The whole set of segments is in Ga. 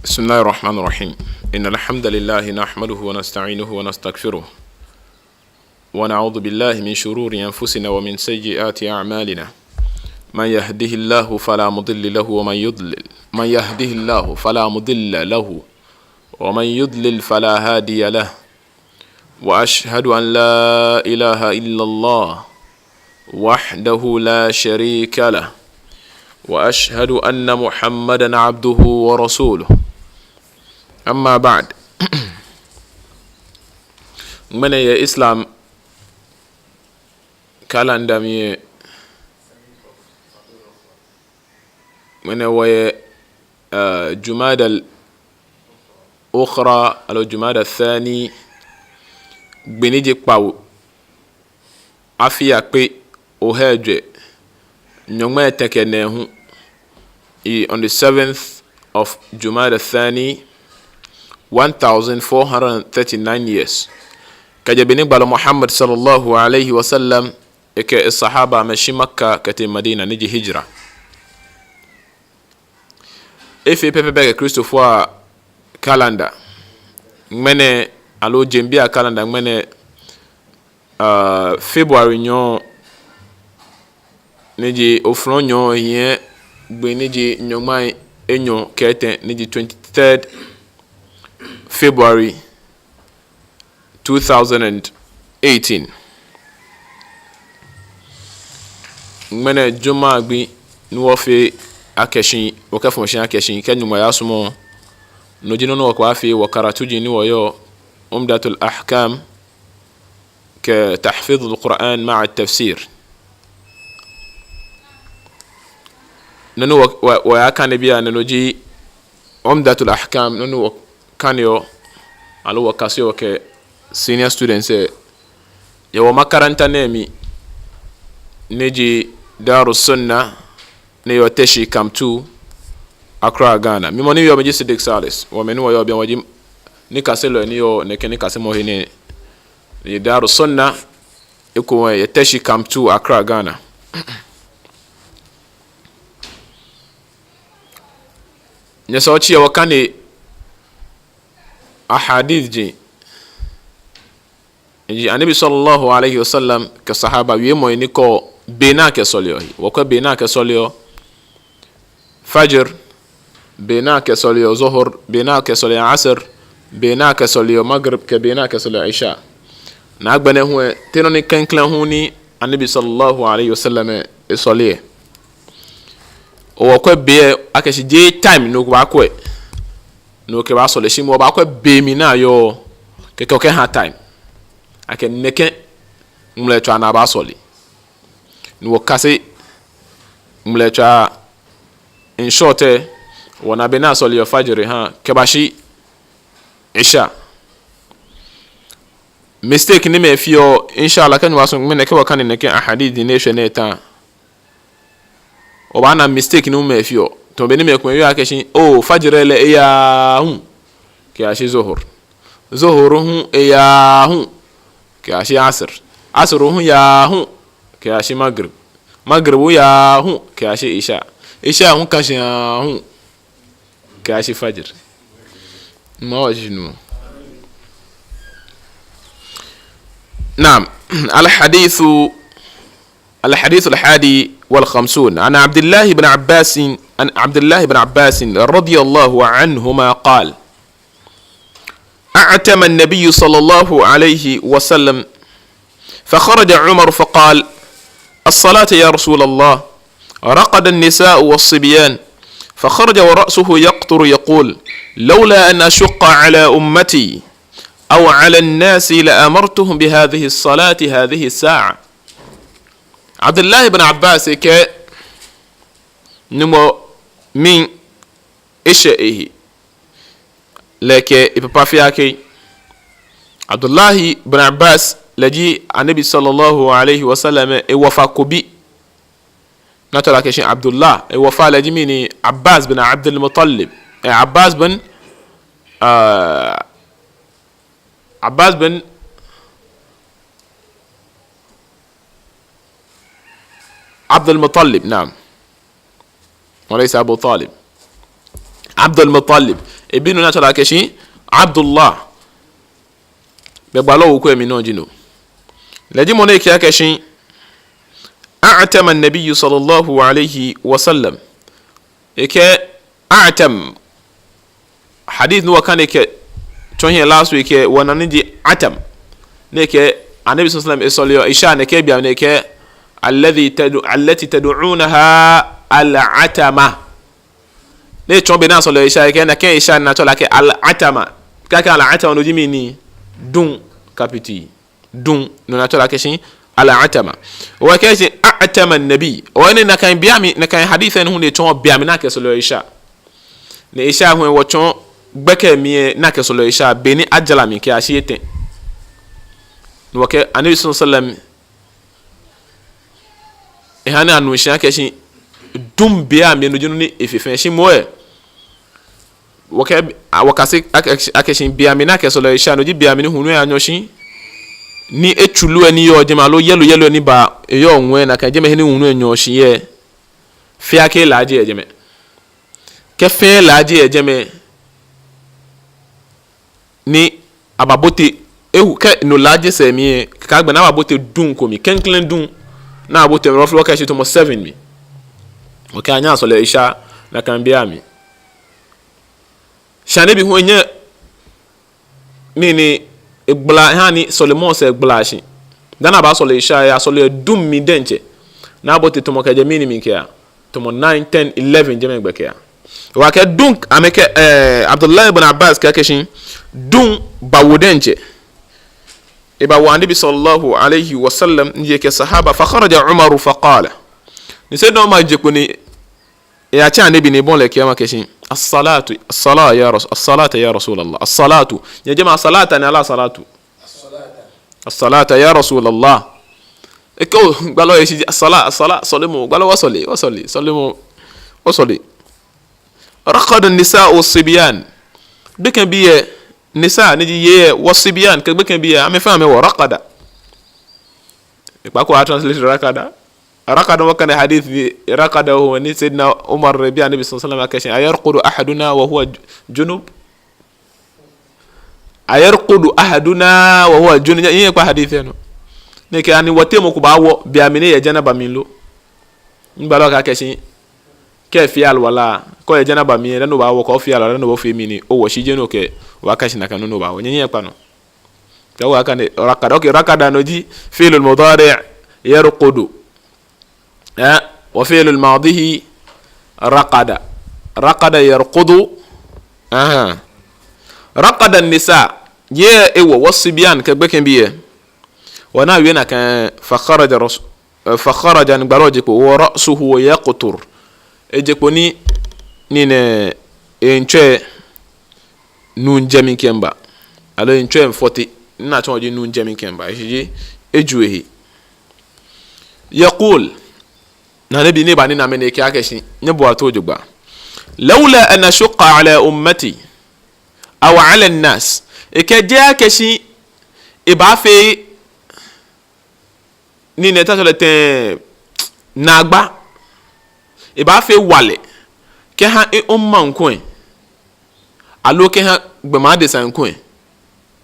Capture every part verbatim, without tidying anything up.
بسم الله الرحمن الرحيم. إن الحمد لله نحمده ونستعينه ونستغفره، ونعوذ بالله من شرور أنفسنا ومن سيئات أعمالنا. من يهده الله فلا مضل له ومن يضلل، من يهده الله فلا مضل له ومن يضلل فلا هادي له. وأشهد أن لا إله إلا الله وحده لا شريك له، وأشهد أن محمدا عبده ورسوله. أما بعد. Ŋmɛnɛ yɛ Islam calendar mli lɛ, ŋmɛnɛ wɔyɛ, eh, Jumadal Ukhra, aloo Jumada Thani, gbi ni ji kpawo, afi akpe ohai ejwɛ nyɔŋmai etɛ kɛ nɛɛhu, i, on the seventh of Jumada Thani, one thousand four hundred and thirty-nine years. Kɛjɛ be ni gbalɔ Muhammad sallallahu alaihi wasallam, ekɛ esahaba amɛshi Makka kɛtee Madina, ni ji hijra. Efee pɛpɛɛpɛ kɛ Kristofoi a calendar. Ŋmɛnɛ, aloo jeŋbii a calendar ŋmɛnɛ, ah, February nyɔɔŋ, ni ji oflɔ nyɔɔŋ, hiɛ gbi ni ji nyɔŋmai enyɔ kɛ etɛ, ni ji twenty-third February two thousand and eighteen. Ŋmɛnɛ Juma gbi ni wɔfee akɛ shi, wɔkɛfɔ̃ shi akɛ shi, kɛ Nyɔŋmɔ ya sumɔ, no ji nɔ ni wɔkɛbaafee wɔ karatu ji ni wɔyɔɔ, Umdatul Ahkam, kɛ Tahfidhul Qur'an ma'a Tafsir. Nɔ ni wɔ, wɔ, wɔyakane bianɛ no ji Umdatul Ahkam, nɔ ni wɔkaneɔ, aloo wɔkaseɔ kɛ senior students lɛ, yɛ wɔ makaranta nɛɛ mli, ni ji Darus Sunnah, ni yɔɔ Teshie Camp two, Accra, Ghana. Mi mɔ ni yɔɔ, mi ji Siddiq Salis. Wɔ mɛi ni wɔyɔɔ biɛ, wɔji nikaselɔi ni yɔɔ nɛkɛ nikasemɔhe nɛɛ, yɛ Darus Sunnah, eko wɛ yɛ Teshie Camp two, Accra, Ghana. Nyɛsɛɛ otsi yɛ wɔkane ahadith ji, ji Annabi sallallahu alaihi wasallam kɛ sahaba wiemɔi ni kɔɔ be ni akɛsɔleɔ he. Wɔkwɛ be ni akɛsɔleɔ Fajr, be ni akɛsɔleɔ Zuhur, be ni akɛsɔleɔ Asr, be ni akɛsɔleɔ Maghrib, kɛ be ni akɛsɔleɔ Isha. Ni agbɛnɛ hu lɛ, te nɔ ni klɛŋklɛŋ hu ni Annabi sallallahu alaihi wasallam esɔleɔ. Wɔkwɛ be lɛ akɛ shi jeee time ni okɛbaakwɛ, ni okɛbaasɔle, shi moŋ wɔbaakwɛ be mli ni ayɔɔ, kɛkɛ okɛha time. Akɛ nɛkɛ ŋmlɛtswaa ni abaasɔle. Ni wɔkase ŋmlɛtswaa, in short lɛ, wɔna be ni asɔleɔ Fajr ha kɛbashi Isha. Mistake ni mɛi feɔ, inshallah, kɛ Nyɔŋmɔ sumɔ ŋmɛnɛ kɛ wɔkane nɛkɛ ahadith ni eshwɛ nɛɛ ta, obaana mistake ni mɛi feɔ. Tamɔ be ni mɛi komɛi wieɔ akɛ shi, oh, Fajr lɛ eyaaa hu kɛyashi Zuhur. Zuhur hu eyaaa hu kɛyashi Asr. Asr hu yaaa hu kɛyashi Maghrib. Maghrib hu yaaa hu kɛyashi Isha. Isha hu kã shi hu kɛyashi Fajr. Nyɔŋmɔ awo shi nɔ. نعم. الحديث، الحديث الحادي والخمسون. عن عبد الله بن عباس، عن عبد الله بن عباس رضي الله عنهما قال: اعتم النبي صلى الله عليه وسلم، فخرج عمر فقال: الصلاة يا رسول الله. رقد النساء والصبيان، فخرج ورأسه يقطر يقول: لولا أن أشق على أمتي أو على الناس لأمرتهم بهذه الصلاة هذه الساعة. Abdullahi bin Abbas kɛɛ, Nyɔŋmɔ mii eshɛ ehe, lɛ kɛ epapa fɛɛ akɛ. Abdullahi bin Abbas, lɛ ji Annabi sallallahu alaihi wasallam ewɔfa ko bi. Ni atsɛɔ lɛ akɛ shi Abdullah, ewɔfa lɛ ji mɛni? Abbas bin Abdul Muttalib. Eh, Abbas bin, ah, Abbas bin Abdul Muttalib, naam. وليس أبو طالب. Abdul Muttalib. Ebi nɔ ni atsɛɔ lɛ akɛshi Abdullah. Be gbalɔ weku lɛ mli nɔ ji no. Lɛ ji mɔ ni ekɛɛ akɛshi, أعتم النبي صلى الله عليه وسلم. Ekɛɛ أعتم. Hadith ni wɔkane kɛtsɔ hiɛ last week lɛ, wɔna ni ji atam. Ni ekɛɛ Annabi صلى الله عليه وسلم esɔleɔ Isha nɛkɛ beiaŋ ni ekɛɛ الذي تد-، التي تدعونها العتمة. Ni etsɔɔ be ni asɔleɔ Isha, ekɛɛ nakai Isha ni atsɛɔ lɛ akɛ al-atama. Kɛ akɛɛ al-atama no ji mɛni? Duŋ kapiti. Duŋ, no ni atsɛɔ lɛ akɛshi al-atama. Hewɔ ekɛɛ shi أعتم النبي. Hewɔ ni nakai beiaŋ, nakai hadith lɛ hu ni etsɔɔ beiaŋ ni akɛsɔleɔ Isha. Ni Isha hu wɔtsɔɔ gbɛkɛ mli ni akɛsɔleɔ Isha, be ni ajara mli kɛyashi etɛ. Ni wɔkɛɛ Annabi صلى الله عليه وسلم, eha ni anu shi akɛshi duŋ beiaŋ no ji nɔ ni efe fɛɛ shi moŋ lɛ. Wɔkɛɛ, a, wɔkase akɛ, akɛshi beiaŋ ni akɛsɔleɔ Isha no ji beiaŋ ni hulu lɛ anyɔ shi. Ni etsuru lɛ ni yɔɔ jɛmɛ aloo yellow yellow ni baa, eyɔɔ ŋwɛi nakai jɛmɛ he ni hulu lɛ nyɔɔ shi lɛ. Fɛɛ akɛ laaje yɛ jɛmɛ. Kɛ fɛɛ laaje yɛ jɛmɛ ni ababote, ewu kɛ no laaje sɛɛ mli lɛ, kɛkɛ agbɛnɛ ababote duŋ ko mli, klɛŋklɛŋ duŋ, ni abote mli roughly wɔkɛɛ shi tamɔ seven mli. Okɛ anya asɔle Isha nakai beiaŋ. Shi Annabi hu enyɛ mɛni, egbala, eha ni sɔlemɔ sɛɛ gbala shi. Dani abaasɔle Isha lɛ, asɔleɔ duŋ mli diɛŋtsɛ. Ni abote tamɔ kɛjɛ mɛni mli kɛya, tamɔ nine, ten, eleven jɛmɛ gbɛ kɛya. Hewɔ akɛ duŋ, amɛkɛɛ, eh, Abdullah ibn Abbas kɛɛ akɛshi duŋ bawo diɛŋtsɛ. Ebawo Annabi صلى الله عليه وسلم, ni ekɛɛ sahaba, فخرج عمر فقال. Ni Sayyidina Umar je kpo ni eyatsɛ Annabi ni ebɔi lɛ kɛɛmɔ akɛshi, الصلاة، الصلاة يا رس-، الصلاة يا رسول الله، الصلاة. Nyɛjɛmɛi, الصلاة ni aloo الصلاة؟ الصلاة يا رسول الله. Ekɛɛ o, gbalɔ, eshi ji الصلاة، الصلاة, sɔlemɔ, gbalɔ wɔsɔle, wɔsɔle, sɔlemɔ, wɔsɔle. رقد النساء والصبيان. Gbekɛbii lɛ, nisa ni ji yei lɛ, والصبيان, kɛ gbekɛbii lɛ, amɛ fɛɛ amɛwo, رقد. Ekpako a-translate رقد. رقد, wɔkane hadith ni رقد hu ni Sayyidina Umar bi Annabi صلى الله عليه وسلم akɛshi, أيرقد أحدنا وهو جنب؟ أيرقد أحدنا وهو جنب. Nyɛ, nyɛkpa hadith lɛ nɔ. Ni ekɛɛ ani wɔteŋ mɔ ko baawɔ beiaŋ ni eyɛ janaba mli lo? Ni gbalɔ kɛɛ akɛshi, kɛ efee alwala, kɛ oyɛ janaba mli lɛ, dani obaawɔ, kɛ ofee alwala, dani obafee mɛni, owɔ, shi jeee ni okɛɛ, obaakɛɛ shi nakai nɔŋŋ ni obaawɔ. Nyɛ, nyɛkpa nɔ. Kɛ wɔkane رقد. Okay, رقد no ji فعل مضارع يرقد. Eh, وفعل ماضيه رقد. رقد يرقد. Aha. رقد النساء. Yei lɛ ewɔ, والصبيان, kɛ gbekɛbii lɛ. Wɔna awie nakai, فخرج رس-، eh, فخرج, ni gbalɔ je kpo, ورأسه يقطر. Eje kpo ni, ni nɛ, entswɛ nu jɛ mli kɛmiiba. Aloo entswɛ mfɔte. Ni atsɔɔ ji nu jɛ mli kɛmiiba. Eshi ji, eju ehe. يقول. Ni Annabi ni eba ni na amɛ ni ekɛɛ akɛshi, nyɛboa toi jogbaŋŋ. لولا أن أشق على أمتي أو على الناس. Ekɛɛ jeee akɛshi ebaafee nii nɛɛ, te atsɛɔ lɛ tɛŋŋ, naagba. Ebaafee walɛ kɛha e-umma kulɛ, aloo kɛha gbɔmɛi adesai kulɛ,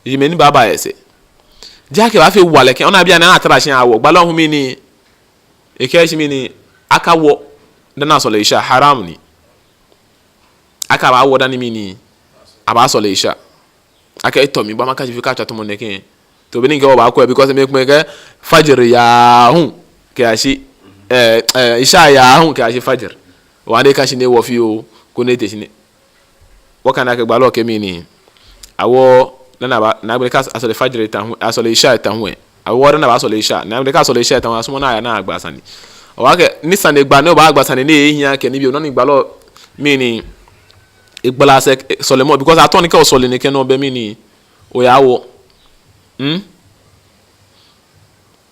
yei mɛi ni baaba yɛ esɛɛ. Jeee akɛ ebaafee walɛ kɛha, ona bianɛ atara shi awɔ, gbalɔ hu mɛni, ekɛɛ shi mɛni, akawɔ dani asɔle Isha, haram ni. Akɛ abaawɔ dani mɛni, abaasɔle Isha. Akɛ etɔ mi, bɔ ni makɛɛ shi fɛɛ kɛ atswa tamɔ nɛkɛ. To, be ni mikɛɛ wɔbaakwɛ, because mikpɛ akɛ Fajr yaa hu kɛyashi, eh, eh, Isha yaa hu kɛyashi Fajr. Hewɔ ni akɛɛ shi ni ewɔ fioo, koni ete shi ni. Wɔkane akɛ gbalɔ kɛɛ mɛni, awɔ dani aba, ni agbɛnɛ kɛ asɔle Fajr ta hu, asɔle Isha ta hu lɛ. Awɔ dani abaasɔle Isha, ni agbɛnɛ kɛ asɔle Isha ta hu lɛ, asumɔɔ ni aya ni agba sane. Hewɔ akɛ, ni sane gba, ni obaagba sane ni ehiaa kɛ nibii, no ni gbalɔ mɛni, egbala sɛɛ, eh, sɔlemɔ, because atɔ̃ ni kɛ osɔle nɛkɛ nɔ bɛ mɛni, oyawɔ. Hmm?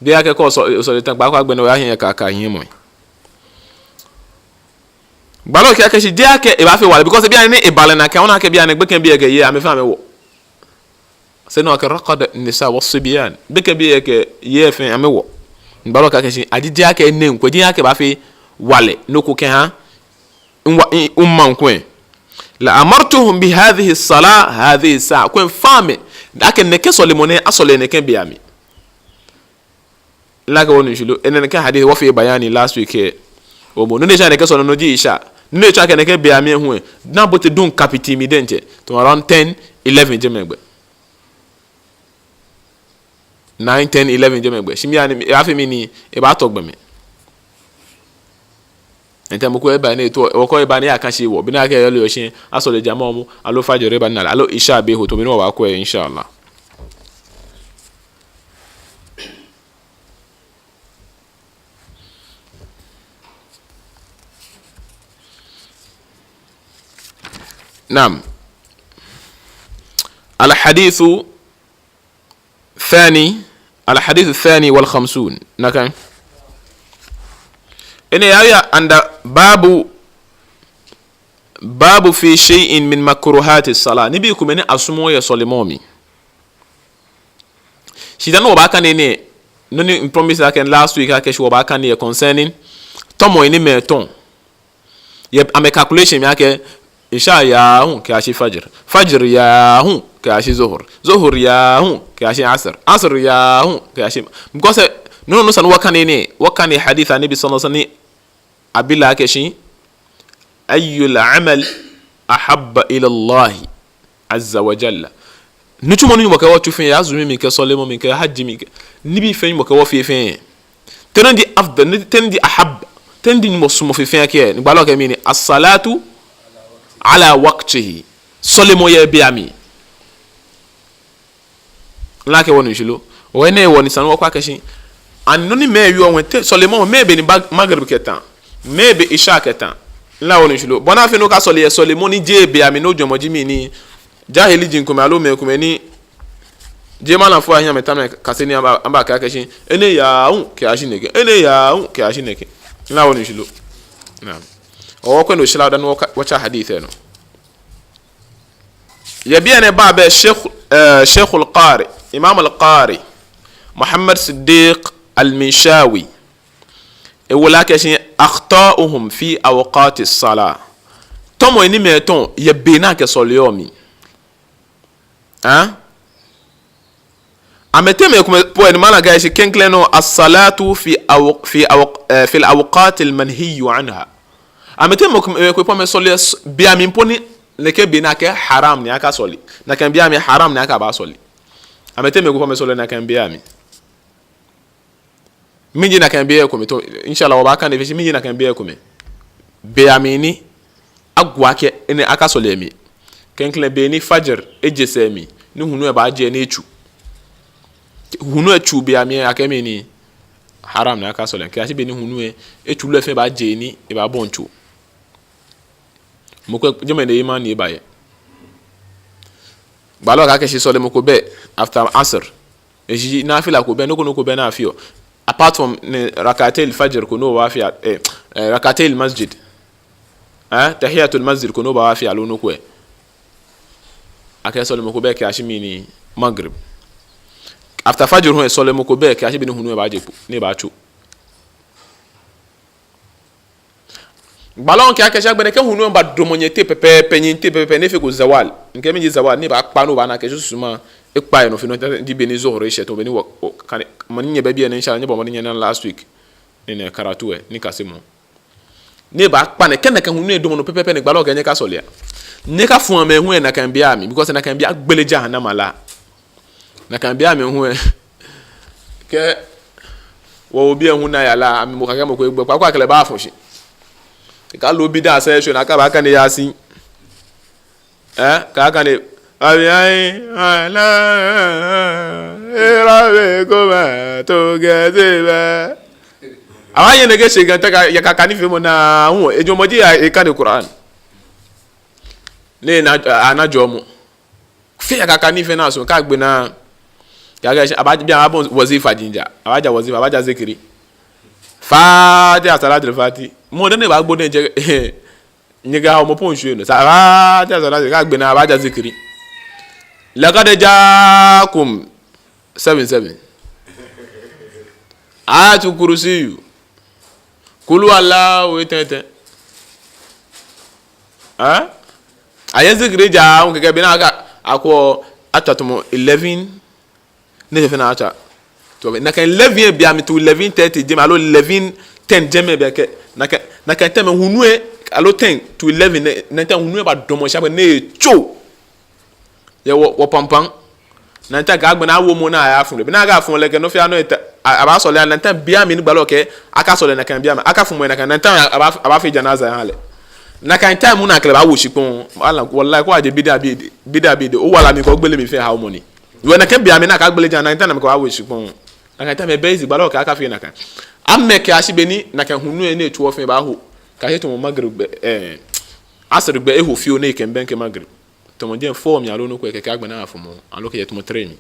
Jeee akɛ kɛ osɔ-, osɔle ta kpaako agbɛnɛ oyahi yɛ ka, ka hiɛmɔ. Gbalɔ kɛɛ akɛshi jeee akɛ ebaafee walɛ, because bianɛ ni eba lɛ nakai, ona akɛ bianɛ gbekɛbii lɛ kɛ yei amɛ fɛɛ amɛwɔ. Sɛɛ nɔ akɛ رقد النساء والصبيان. Gbekɛbii lɛ kɛ yei fɛɛ amɛwɔ. Gbalɔ kɛɛ akɛshi, aji jeee akɛ enɛ kulɛ, jeee akɛ ebaafee walɛ, nɔ ko kɛha, nwa, i, umma kulɛ. لأمرتهم بهذه الصلاة هذه الساعة. Kwɛ, mifaaa amɛ akɛ nɛkɛ sɔlemɔ nɛɛ asɔle nɛkɛ be amli. Nakai wɔnu shishi lo, enɛ nɛkɛ hadith wɔfee bayani last week lɛ. Wɔbo, nɔ ni esa akɛ nɛkɛ sɔle nɔ ji Isha. Nɔ ni esa akɛ nɛkɛ be amli hu lɛ, ni abote duŋ kapiti mli diɛŋtsɛ, tamɔ around ten, eleven jɛmɛ gbɛ. Nine, ten, eleven jɛmɛ gbɛ. Shi mɛni, ebaafee mɛni, ebaatɔ gbɔmɛi. Ntɛ mɔ ko eba ni eto, mɔ ko eba ni eyaka shi wɔ. Bɔ ni akɛ yɔɔ lɛ shi, asɔle ja mɔ mɔ, aloo fajr eba ni ala, aloo Isha be hoto, bɔ ni wɔbaakwɛ, inshallah. نعم. الحديث الثاني، الحديث الثاني والخمسون. Nakai. Enɛ ya ya under باب، باب في شيء من مكروهات الصلاة. Nibii komɛi ni asumɔɔɔ yɛ sɔlemɔ mli. Shi dani wɔbaakane nɛɛ, nɔ ni mi promise akɛ last week akɛ shi wɔbaakane yɛ concerning tɔmɔi ni mɛi tɔ̃ɔ. Yɛ amɛ calculation mli akɛ, Isha yaa hu kɛyashi Fajr. Fajr yaa hu kɛyashi Zuhr. Zuhr yaa hu kɛyashi Asr. Asr yaa hu kɛyashi. Because, eh, nɔ nɔ esa ni wɔkane nɛɛ, wɔkane hadith Annabi sallallahu alaihi wasallam ni abi lɛ akɛ shi, أي العمل أحب إلى الله عز وجل. Nitsumɔ ni Nyɔŋmɔ kɛɛ wɔtsu fɛɛ, azumi mli kɛ sɔlemɔ mli kɛ hajj mli kɛ nibii fɛɛ Nyɔŋmɔ kɛɛ wɔfee fɛɛ, tɛŋŋ ji afdal, tɛŋŋ ji ahab, tɛŋŋ ji Nyɔŋmɔ sumɔɔ fe fɛɛ kɛ, ni gbalɔ kɛɛ mɛni, الصلاة على وقتها. Sɔlemɔ yɛ be amli. Nakai wɔnu shishi lo. Wɔ nɛɛ wɔnu sane wɔkpa kɛ shi. Ani nɔ ni mɛi wieɔ ŋwɛi, te sɔlemɔ, mɛɛ be ni ba-, Maghrib kɛta, mɛɛ be Isha kɛta. Nakai wɔnu shishi lo. Bɔ ni afee ni okasɔle yɛ sɔlemɔ ni jeee be amli, no jwɛŋmɔ ji mɛni. Jahili jin komɛi aloo mɛi komɛi ni jeee malamfoi ahiɛ amɛta amɛkase nii aba, aba akɛɛ akɛ shi, enɛ yaa hu kɛyashi nɛkɛ, enɛ yaa hu kɛyashi nɛkɛ. Nakai wɔnu shishi lo. Naam. Wɔkwɛ no shila dani wɔka-, wɔtsa hadith lɛ nɔ. Yɛ biɛ nɛɛ ba bɛ Sheikh, eh, Sheikhul Qari, Imam al-Qari, Muhammad Siddiq al-Minshawi. Ewo lɛ akɛ shi أخطاؤهم في أوقات الصلاة. Tɔmɔi ni mɛi tɔ̃ɔ yɛ be ni akɛsɔleɔ mli. Hã? Amɛteŋ mɛi komɛi po ni malam kɛɛ shi klɛŋklɛŋ nɔ, الصلاة في أو-، في أو-، eh, في الأوقات المنهي عنها. Amɛteŋ mɛi komɛi, mɛi komɛi po amɛsɔleɔ s-, be amli po ni nɛkɛ be ni akɛɛ haram ni akasɔle. Nakai be amli haram ni akabaasɔle. Amɛteŋ mɛi komɛi po amɛsɔleɔ nakai be amli. Mɛni ji nakai be ekomɛi tɔ̃, inshallah, wɔbaakane fɛɛ shi mɛni ji nakai be ekomɛi. Be amli ni agu akɛ enɛ akasɔle mli. Klɛŋklɛŋ be ni Fajr eje sɛɛ mli, ni hulu lɛ baaje ni etsu. Hulu lɛ tsu be amli akɛ mɛni, haram ni akasɔle. Kɛyashi be ni hulu lɛ etsu, lɛ fɛɛ baaje ni ebaabɔi tso. Mɔ ko jɛmɛ ni imani eba yɛ. Gbalɔ kɛɛ akɛ shi sɔlemɔ ko bɛ after Asr. Eji nafila ko bɛ, nɔ ko nɔ ko bɛ ni afeɔ. Apart from ni rak'atayil fajr ko ni obaafee, eh, eh, rak'atayil masjid. Eh, tahiyatul masjid ko ni obaafee aloo nɔ ko lɛ. Akɛɛ sɔlemɔ ko bɛ kɛyashi mɛni, Maghrib. After Fajr hu lɛ sɔlemɔ ko bɛ kɛyashi be ni hulu lɛ baaje kpo, ni ebaatsu. Gbalɔ kɛɛ akɛ shi agbɛnɛ kɛ hulu lɛ badamɔ nyɛteŋ pɛpɛɛpɛ, nyɛteŋ pɛpɛɛpɛ, ni efeko zawal. Mikɛɛ mɛni ji zawal, ni ebaakpa ni obaana akɛ shi susuma ekpa yɛ nɔ fe nɔ, ji be ni Zuhr eshɛ tamɔ be ni wɔ, wɔ, kane, mɔ ni nyɛbɛ biɛ nɛɛ, inshallah, nyɛbɔ mɔdɛŋ nyɛna last week. Ni nɛɛ karatu lɛ, nikasemɔ. Ni ebaakpa nɛɛ, kɛ nakai hulu lɛ damɔ nɔ pɛpɛɛpɛ ni gbalɔ kɛɛ nyɛkasɔlea. Nyɛkafu amɛ hu yɛ nakai be amli, because nakai be agbele jahannama la. Nakai be amli hu lɛ. Kɛ wɔ obii lɛ hu na yara, amɛmɔ kɛkɛ mɔ ko egbɛ kpakpa kɛlɛ baafu shi. Kɛ aloo bid'a sɛɛ shwɛ ni akaba akane Yasin. Eh, kɛ akane, abi ayi, ala, irabe koma, to gɛze bɛ. Awa yɛ nɛkɛ shegantaka, yakaka nifeemɔ naa, hu, ejwɛŋmɔ ji ya, ekane Qur'an. Ni ana, ana jɔɔmɔ. Fɛɛ yakaka nifeemɔ naa so, kɛ agbe naa. Kɛ akɛ, aba, bi abɔ wazifa jinja. Abaja wazifa, abaja zikiri. Fatiha, salatul fati. Mɔ diɛŋtsɛ ni baagbo diɛŋtsɛ. Nyɛkɛ haomɔ po nshwie nɔ. Sa, abaja salatul, kɛ agbe naa, abaja zikiri. Laqad jaakum. Seven, seven. Ayatul kursiyu. Kulu Allahu etɛ etɛ. Hã? Ayɛ zikiri ja, aahu kɛkɛ be ni aka, akwɛ, atswa tamɔ eleven, ni efee ni atswa. To, nakai eleven lɛ be mli to eleven thirty jɛmɛ, aloo eleven ten jɛmɛ be kɛ. Nakai, nakai time hulu lɛ, aloo ten to eleven, nakai time hulu lɛ badamɔ shi pɛ ni etso. Yɛ wɔ, wɔ pampam. Nakai time kɛ agbɛnɛ awo mɔ ni ayafu lɛ. Be ni akɛyafu lɛ kɛ nɔ fɛɛ nɔ eta, a, abaasɔle, nakai time be mli ni gbalɔ kɛɛ akasɔle nakai be mli. Akafumɔ nakai, nakai time abaa, abaafee janaza aha lɛ. Nakai time ni akɛ lɛ baawo shikpɔŋ. Wala, wallahi, kɛ oje bid'a bii, bid'a bii, owala mli kɛ ogbele mli fɛɛ haomɔ ni. Yoo, nakai be mli ni akɛgbele janaza, nakai time ni akɛbaawo shikpɔŋ. Nakai time lɛ be easy, gbalɔ kɛɛ akafee nakai. Amɛ kɛyashi be ni nakai hulu lɛ ni etsoɔ fɛɛ baaho. Kɛyashi tamɔ Maghrib gbɛ, eh, Asr gbɛ eho fioo ni ekɛbɛŋkɛ Maghrib. Tamɔ jɛmɛ four mli aloo nɔ ko kɛkɛ agbɛnɛ afumɔ. Aloo kɛjɛ tamɔ three mli.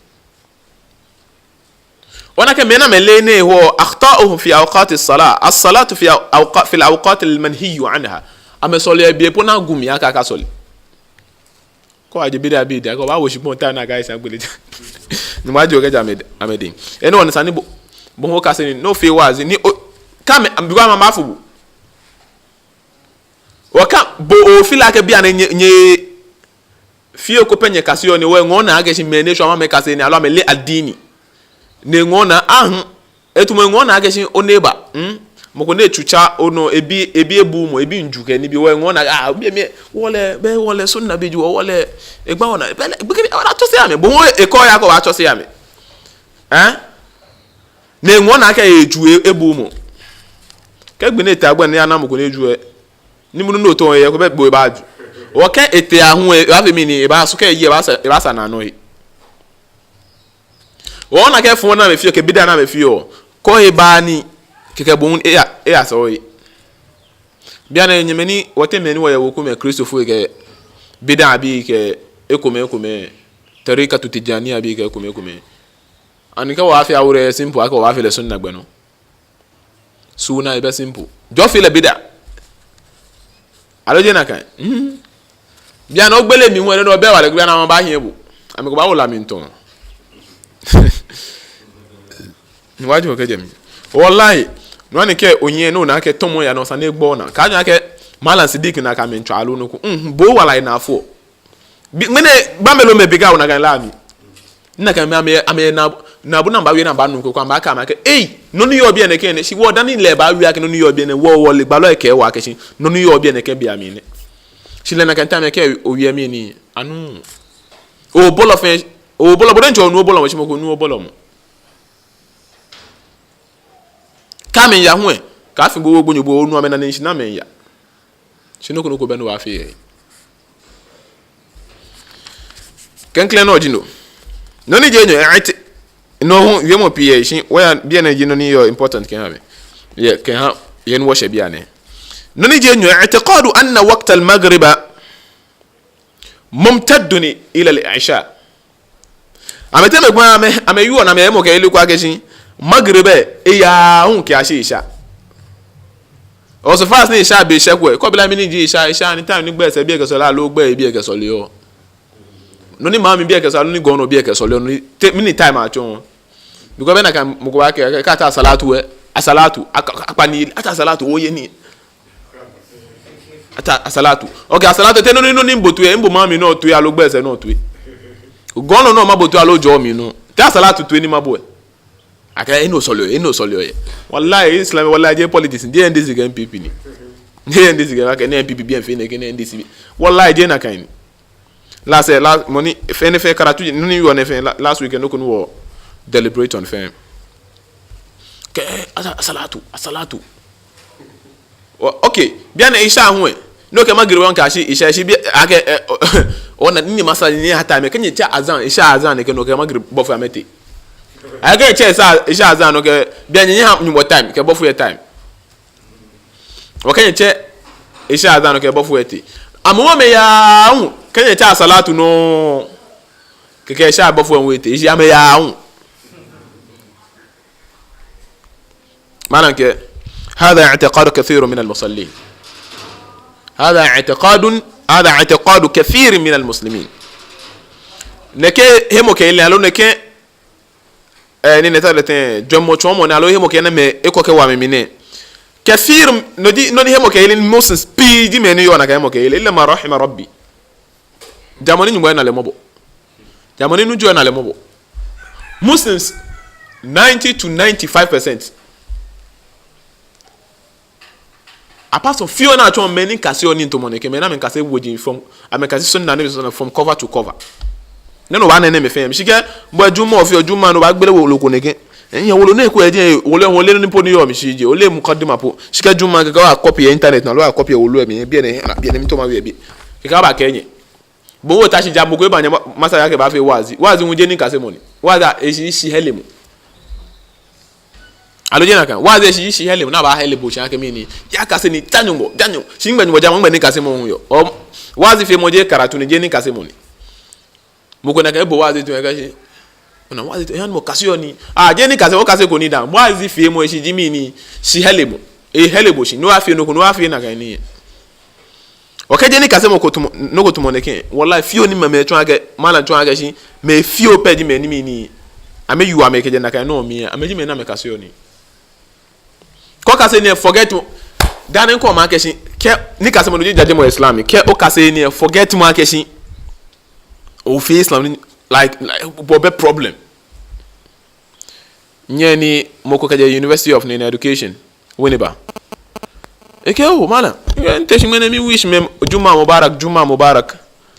Ona akɛ mɛi ni amɛleee nɛɛ hewɔ, أخطاؤهم في أوقات الصلاة، الصلاة في أوقا-، في الأوقات المنهي عنها. Amɛsɔleɔ yɛ bei po ni agu mli akɛ akasɔle. Kɛ oje bid'a bii dɛŋ, kɛ obaawo shikpɔŋ time ni akɛ Aisha gbele janaza. Ni maje okɛja amɛ, amɛdɛŋ. Enɛ hewɔ ni esa ni bo, bo hu okase nii, ni ofee waazi, ni o, kɛ amɛ, because amɛbaafu bo. Okɛ, bo o-feel akɛ bianɛ nyɛ, nyɛ, fioo ko pɛ nyɛkaseɔ nii, oeŋɔɔ naa akɛ shi mɛi ni eshwɛ amɛ amɛkase nii, aloo amɛleee addini. Ni eŋɔɔ naa, ahŋ, etamɔ eŋɔɔ naa akɛ shi o-neighbour, hmm? Mɔ ko ni etsu tsa onɔ, ebi, ebi ebuuu mɔ, ebi miiju kɛ nibii, oeŋɔɔ naa, ah, obi mi, wɔle, bɛ wɔle sunna bii ji wɔ, wɔle, egba wɔnaa, bɛ, bɛ, bɛ, atsɔse amɛ, bo hu ekɔ ya kɛ obaatsɔse amɛ. Eh? Ni eŋɔɔ naa akɛ etsu e-, ebuuu mɔ. Kɛ gbi ni etee agbɛnɛ ni ana mɔ ko ni eju lɛ, ni mɔ ni no tɔŋ yɛ ko bɛ bo ebaaju. Okɛ etee aahu lɛ, ebaafee mɛni, ebaasu kɛ eye, ebaasa, ebaasa naa nɔ he. Ona akɛ fɔŋ ni amɛfeɔ, kɛ bid'a ni amɛfeɔ. Kɛ ohe ba ni, kɛkɛ bo hu eya, eyasa ohe. Bianɛ nyɛmɛi ni, wɔteŋ mɛi ni wɔyɛ wekumɛi Kristofoi kɛ bid'a bii kɛ ekomɛi ekomɛi, Tarikatu Tijaniya bii kɛ ekomɛi ekomɛi. Ani kɛ wɔbaafee awo lɛ simple, akɛ wɔbaafee lɛ sunna gbɛ nɔ. Sunna ebɛ simple. Just fee lɛ bid'a. Aloo jeee nakai? Hmm. Bianɛ ogbele mli hu lɛ, no bɛ wala, bianɛ amɛbaahiɛ bo. Amɛkɛ bo baawo la mli tɔŋ. Ni waji okɛjɛ mli. Wallahi, no hewɔ ni kɛ onyɛ ni ona akɛ tɔmɔ yaa nɔ, esa ni egba onaa. Kaanyɛ akɛ Malam Siddiq nakai mɛi tsɔ aloo nɔ ko. Hmm, bo wala ena fo. Bi, mɛni, gbamɛi loo mɛi bi ka ona akɛ lɛ mli. Nakai mɛi, amɛ, amɛ na, naabu ni amɛbaawie ni amɛbaanu ko, kɛ amɛbaakɛɛ amɛ akɛ, ei, nɔ ni yɔɔ biɛ nɛkɛ nɛ, shi wɔ dani lɛ baawie akɛ nɔ ni yɔɔ biɛ nɛ, wɔ, wɔle gbalɔ lɛ kɛɛ wɔ akɛ shi nɔ ni yɔɔ biɛ nɛkɛ be mli nɛ. Shi lɛ nakai time lɛ kɛ owie mli ni, anuuu. Obolɔ fɛɛ, obolɔ, bo diɛŋtsɛ onuuu obolɔ mɔ, shi mɔ ko nuuu obolɔ mɔ. Kɛ amɛya hu lɛ, kaafi gbogbo gbonyo bo onuuu amɛnane shi ni amɛya. Shi nɔ ko nɔ ko bɛ ni obaafee yɛ. Klɛŋklɛŋ nɔ ji no. Nɔ ni ji enyɔ, iti-, nɔ hu, wiemɔ pii yɛ, shi wɔya biɛ nɛɛ ji nɔ ni yɔɔ important kɛha mɛi. Yɛ, kɛha, yɛ ni wɔshɛ biɛ nɛɛ. Nɔ ni ji enyɔ, اعتقاد أن وقت المغرب ممتد إلى العشاء. Amɛteŋ mɛi komɛi amɛ, amɛwieɔ ni amɛyɛ hemɔkɛyeli ko akɛ shi Maghrib lɛ, eyaa aahu kɛyashi Isha. Ɔɔ, so far as ni Isha be shɛko lɛ, kɛ obi lɛ mɛni ji Isha, Isha ni time ni gbɛi sɛɛ biɛ kɛ sɔleɔ, aloo gbɛi biɛ kɛ sɔleɔ. Nɔ ni maŋ mli biɛ kɛ sɔleɔ, aloo ni gɔŋ nɔ biɛ kɛ sɔleɔ, nɔ ni te, mɛni time atsɔɔ. Because bɛ nakai mɔ ko baakɛɛ, akɛ, akɛ ata salatu lɛ, asalatu, aka, aka, akpa nii, ata salatu, oye nii. Ata asalatu. Okay, asalatu, te nɔ ni, nɔ ni mibo toi lɛ, mibo maŋ mli nɔ toi aloo gbɛi sɛɛ nɔ toi? Gɔŋ nɔ nɔŋŋ mabo toi aloo jɔɔ mli nɔ? Te asalatu toi ni mabo lɛ? Akɛ, enɛ osɔleɔ, enɛ osɔleɔ yɛ. Wallahi, Islam, wallahi, jeee politics, jeee N D C kɛ N P P ni. Jeee N D C kɛ, akɛ, ni N P P biɛ miifee nɛkɛ, ni N D C bi. Wallahi, jeee nakai ni. Last, eh, last, mɔ ni, fɛɛ nɛɛ fɛɛ karatu, nɔ ni yɔɔ nɛɛ fɛɛ, la-, last week, nɔ ko ni wɔ deliberate on fɛɛ. Kɛ, eh, asa-, asalatu, asalatu. O, okay, bianɛ Isha hu lɛ. Ni okɛ Maghrib hu kɛyashi Isha, shi biɛ, akɛ, eh, o, ona, ni masa, ni ha time, kɛ nyɛtsɛ azan, Isha azan, kɛ ni okɛ Maghrib bɔfoi amɛtee. Akɛ nyɛtsɛ Isha, Isha azan, okɛ, bianɛ nyɛha Nyɔŋmɔ time, kɛ bɔfoi lɛ time. Okɛ nyɛtsɛ Isha azan kɛ bɔfoi lɛ tee. Amɛ hu amɛyaa aahu. Kɛ nyɛtsɛ asalatu nɔ. Kɛkɛ Isha bɔfoi lɛ hu etee. Eji amɛyaa aahu. Malam kɛɛ, هذا اعتقاد كثير من المصلين. هذا اعتقاد، هذا اعتقاد كثير من المسلمين. Nɛkɛ hemɔkɛyeli aloo nɛkɛ Eh, ni nɛɛ ta lɛ tɛŋŋ, jwɛŋmɔ tsɔɔmɔ nɛɛ, aloo hemɔkɛyeli nɛɛ mɛi, ekɔ kɛwo amɛmli nɛɛ. Kathir, no ji, no ji hemɔkɛyeli ni Muslims pii ji mɛi ni yɔɔ nakai hemɔkɛyeli, illa ma rahima Rabbi. Ja mɔ ni Nyɔŋmɔ ena lɛ mɔbɔ. Ja mɔ ni nuɔ Nyɔŋmɔ ena lɛ mɔbɔ. Muslims, ninety to ninety-five percent. Apart from few ni atsɔɔ mɛi ni kaseɔ nii tamɔ nɛkɛ, mɛi ni amɛkase woji from, amɛkase sunna ni from cover to cover. Nɔ ni obaana nɛɛ mɛi fɛɛ, mishi kɛ, bo Juma ofi Juma ni obaagbele wolo ko nɛkɛ. Enyɛ wolo nɛɛ ko eji, wolo, wolo ni po ni yɔɔ mishi ji, ole mukaddima po. Shi kɛ Juma kɛkɛ obaa copy yɛ internet nɔ, obaa copy yɛ wolo lɛ mli, biɛ nɛɛ, biɛ nɛɛ mitao mawie biɛ. Kɛkɛ abaakɛɛ nyɛ. Bo otashi ja mɔ ko eba nyɛ ma-, masallaci akɛ ebaafee waazi. Waazi hu jeee nikasemɔ ni. Waazi eshishi hɛlɛmɔ. Aloo jeee nakai? Waazi eshishi hɛlɛmɔ, ni abaahɛle bo shi akɛ mɛni. Yakase nii, ja Nyɔŋmɔ, ja Nyɔŋmɔ. Shi nɛgbɛ Nyɔŋmɔ jamɔ, nɛgbɛ nikasemɔ hu yɔɔ? Oo, waazi feemɔ jeee karatu ni, jeee nikasemɔ ni. Mɔ ko nakai ebo waazi toi akɛ shi. Ona waazi toi, eha ni mɔ kaseɔ nii. Ah, jeee nikasemɔ, okaseko nii dã. Waazi feemɔ eshishi ji mɛni? Shi hɛlɛmɔ. Ehɛle bo shi. Ni obaafee nɔ ko, ni obaafee nakai nii. Okɛɛ jeee nikasemɔ ko tamɔ, nɔ ko tamɔ nɛkɛ. Wallahi, few ni mɛi, mɛi tsɔɔ akɛ, malam tsɔɔ akɛ shi, mɛi few pɛ ji mɛi ni mɛni, amɛyuɔ amɛ kɛjɛ nakai nɔ mli, amɛji mɛi ni amɛkaseɔ nii. Kɛ okase nii forget, dani kɛ omaakɛɛ shi, kɛ, nikasemɔ no ji jajemɔ Islam, kɛ okase nii forget maakɛɛ shi, ofee Islam ni, like, like, bo obɛ problem. Nyɛmi mɔ ko kɛjɛ University of Nene Education, Winneba. Ekɛɛ, oh, malam, ekɛɛ, mite shi ŋmɛnɛ mi wish mɛi Juma Mubarak, Juma Mubarak.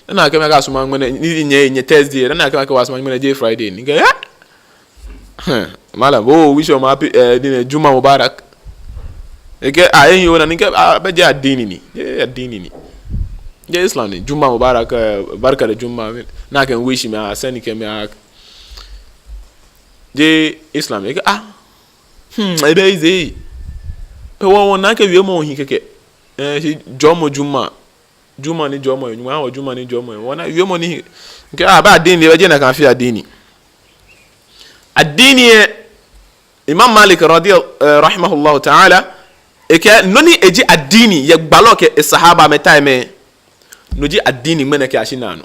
Dani akɛɛ mi akasumɔ ŋmɛnɛ, ni nyɛ, nyɛ Thursday, dani akɛɛ mi akɛ wɔsumɔ ŋmɛnɛ jeee Friday ni. Ekɛɛ, eh? Malam, bo wish mɔ happy, eh, ni nɛ Juma Mubarak. Ekɛɛ, ah, ehiii ona ni, ekɛɛ, ah, bɛ jeee addini ni. Jeee addini ni. Jeee Islam ni. Juma Mubarak, eh, barka da Juma. Ni akɛ wish mɛi, a send kɛ mɛi, a jeee Islam. Ekɛɛ, ah. Hmm, ebɛ easy. Pɛ wɔ, wɔna akɛ wiemɔ hi kɛkɛ. Eh, shi jɔɔmɔ Juma. Juma ni jɔɔmɔ yɛ. Nyɔŋmɔ ahã wɔ Juma ni jɔɔmɔ yɛ. Wɔna wiemɔ ni hi. Ekɛɛ, ah, bɛ addini, bɛ jeee nakai fɛɛ addini. Addini lɛ, Imam Malik radiya-, eh, rahimahullahu ta'ala, ekɛɛ nɔ ni eji addini yɛ gbalɔ kɛ esahaba amɛtime lɛ, no ji addini ŋmɛnɛ kɛyashi naanɔ.